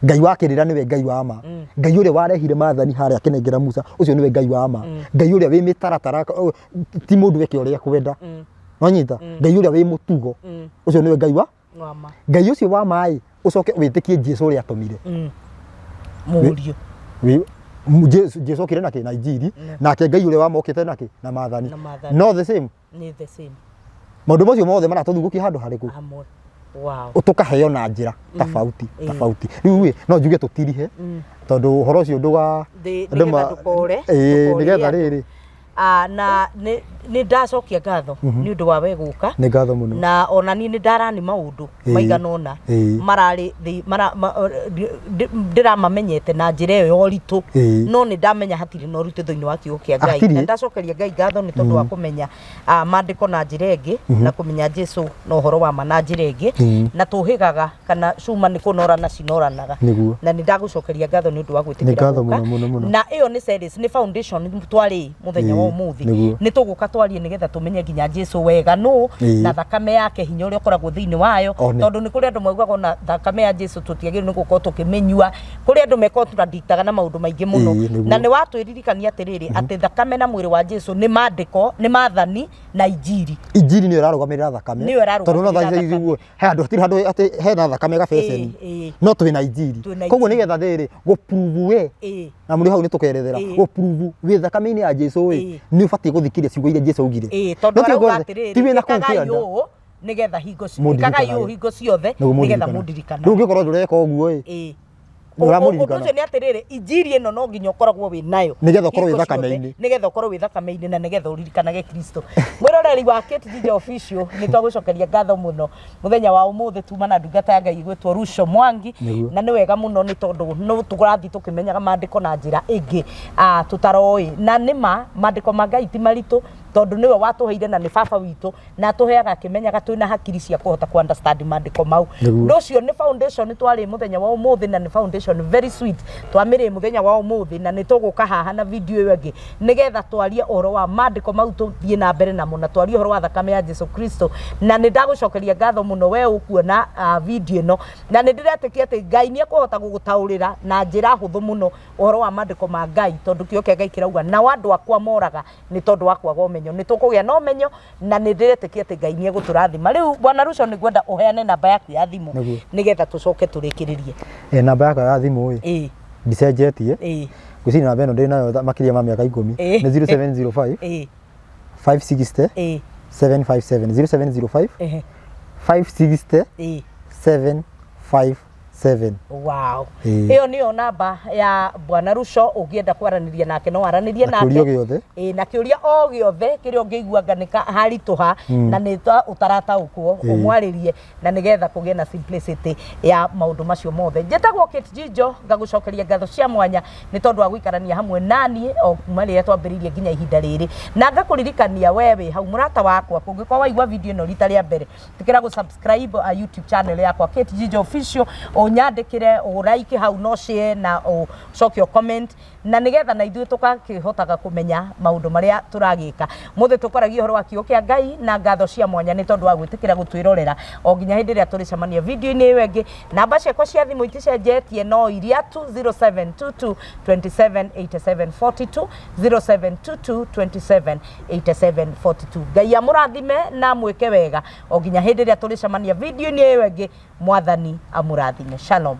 Ngai wa kĩrĩra nĩwe Ngai wa ma. Ngai ũrĩa warehire maathani harĩa akĩnengera Musa, ũcio nĩwe Ngai wa ma. Ngai ũrĩa wĩ mĩtaratara, ti mũndũ weke ũrĩa ekwenda. Nĩwanyita? Ngai ũrĩa wĩ mũtugo, ũcio nĩwe Ngai wa Wa ma. Ngai ũcio wa maĩ, ũcoke wĩtĩkie Jesu ũrĩa atũmire. Mũriũ. Jesu okire na kĩ? Na injiri. Nake Ngai ũrĩa wa mokĩte na kĩ? Na maathani. Na maathani. No the same. Nĩ the same. Maũndũ macio mothe maratũthugũkia handũ harĩkũ? Hamwe. Wow. Tũkaheo na njĩra tofauti tofauti. Rĩu ĩ, no njuge tũtirihe, tondũ ũhoro ũcio ndũga andũ Nĩgetha ndũkore, Ĩĩ, ndũkorie nĩgetha andũ. rĩrĩ. Ah, na nĩ ndacokia ngatho nĩ ũndũ wa we gũka. Nĩ ngatho mũno. Na ona niĩ nĩ ndarani maũndũ maigana ũna mararĩ ndĩramamenyete na njĩra ĩyo ya ũritũ, no nĩ ndamenya hatirĩ na ũritũ thĩinĩ wa kiugo kĩa Ngai. Hatirĩ. Na ndacokeria Ngai ngatho nĩ tondũ wa kũmenya maandĩko na njĩra ĩngĩ, na kũmenya Jesu na ũhoro wa ma na njĩra ĩngĩ, na tũhĩgaga kana cuma nĩ kũnorana cinoranaga. Na nĩ ndagũcokeria ngatho nĩ ũndũ wa gwĩtĩkĩra Nĩ ngatho gũka. Mũno, mũno, mũno. Na ĩyo nĩ series, nĩ foundation twarĩ mũthenya wa ũmũthĩ. Nĩ tũgũka twarie nĩgetha tũmenye nginya Jesu wega nũ, na thakame yake, hinya ũrĩa ũkoragwo thĩinĩ wayo. One. Tondũ nĩ kũrĩ andũ maugaga ona thakame ya Jesu tũtiagĩrĩirwo nĩ gũkorwo tũkĩmĩnyua. Kũrĩ andũ mekontradictaga na maũndũ maingĩ mũno. Na nĩ watwĩririkania atĩrĩrĩ, atĩ thakame na mwĩrĩ wa Jesu nĩ maandĩko, nĩ maathani na injiri. Injiri nĩyo ĩrarũgamĩrĩra thakame. Nĩyo ĩrarũgamĩrĩra Tondũ no thaa ici thakame. ũguo, he handũ hatirĩ handũ atĩ hena thakame gabeceni. No twĩna injiri. Twĩna Koguo injiri. nĩgetha rĩrĩ gũprove we, na mũrĩ hau nĩ tũkerethera, gũprove wĩ thakame-inĩ ya Jesu ĩ, nĩ ũbatiĩ gũthikĩrĩria ciugo iria Jesu augire. Tondũ No ti arauga ũguo, atĩrĩrĩ, ti wĩna kũu ĩkagai kĩanda. ũũ nĩgetha hingo Mũndirikanage. ĩkagai ũũ hingo ciothe Nĩguo nĩgetha mũndirikane. mũndirikane. Rĩu ũngĩkorwo ndũreka ũguo ĩ, Ũndũ ũcio nĩ atĩrĩrĩ, injiri ĩno no nginya ũkoragwo wĩ nayo Nĩgetha ũkorwo wĩ hingo ciothe, thakame-inĩ. Nĩgetha ũkorwo wĩ thakame-inĩ na nĩgetha ũririkanage Kristo. Mwĩroreri wa Kate Ginger Official, nĩ twagũcokeria ngatho mũno mũthenya wa ũmũthĩ. Tuma na ndungata ya Ngai ĩgwĩtwo Ruco Mwangi. Na nĩ wega mũno nĩ tondũ no tũrathiĩ tũkĩmenyaga maandĩko na njĩra ĩngĩ tũtaroĩ, na nĩma maandĩko ma Ngai ti maritũ. Tondũ nĩwe watũheire na nĩ baba witũ, na atũheaga akĩmenyaga twĩna hakiri cia kũhota ku understand maandĩko mau. Ũndũ ũcio nĩ foundation twarĩ mũthenya wa ũmũthĩ, na nĩ foundation very sweet twamĩrĩ mũthenya wa ũmũthĩ, na nĩ tũgũka haha na video ĩyo ĩngĩ nĩgetha twarie ũhoro wa maandĩko mau, tũthiĩ na mbere namo na twarie ũhoro wa thakame ya Jesu Kristo. Na nĩ ndagũcokeria ngatho mũno we ũkuona video ĩno, na nĩ ndĩretĩkia atĩ Ngai nĩ ekũhota gũgũtaũrĩra na njĩra hũthũ mũno ũhoro wa maandĩko ma Ngai, tondũ kĩo kĩa Ngai kĩrauga nao andũ akwa moraga nĩ tondũ wa kwaga ũmenyo. Nĩ tũkũgĩa na ũmenyo, na nĩ ndĩretĩkia atĩ Ngai nĩ egũtũrathima. Rĩu Bwana Ruco, nĩ ngwenda ũheane namba yaku ya thimũ nĩgetha tũcoke tũrĩkĩrĩrie. Namba yakwa ya thimũ ĩ, ndicenjetie. Ngwĩciria namba ĩno ndĩ nayo makĩria ma mĩaka 10. Nĩ 0705 560 757, 0705 560 757. Wow. Ĩyo nĩyo namba ya Bwana Ruco. Ũngĩenda kwaranĩria nake no aranĩrie na kĩũria nake gĩothe. Ĩĩ, na kĩũria o gĩothe kĩrĩa ũngĩigua anga nĩ haritũha na nĩ ta ũtarataũkwo, ũmwarĩrie na nĩgetha kũgĩe na simplicity ya maũndũ macio mothe. Njĩtagwo Kate Jijo, ngagũcokeria ngatho cia mwanya nĩ tondũ wa gũikarania hamwe naniĩ o kuma rĩrĩa twambĩrĩirie nginya ihinda rĩrĩ, na ngakũririkania we wĩ hau mũrata wakwa, kũngĩkorwo waigua video ĩno rita rĩa mbere, ĩtĩkĩra gũ subscribe YouTube channel yakwa Kate Jijo Official, ũnyandĩkĩre, ũ like hau, no share na ũcoke ũ comment, na nĩgetha na ithuĩ tũgakĩhotaga kũmenya maũndũ marĩa tũragĩka. Mũthĩ tũkoragia ũhoro wa kiugo kĩa Ngai, na ngatho cia mwanya nĩ tondũ wa gwĩtĩkĩra gũtwĩrorera o nginya hĩndĩ ĩrĩa tũrĩcemania video-inĩ ĩyo ĩngĩ. Namba ciakwa cia thimũ iticenjetie, no iria tu, 0722 27 87 42, 0722 27 87 42. Ngai amũrathime na mwĩke wega o nginya hĩndĩ ĩrĩa tũrĩcemania video-inĩ ĩyo ĩngĩ. Mwathani amũrathime. Shalom.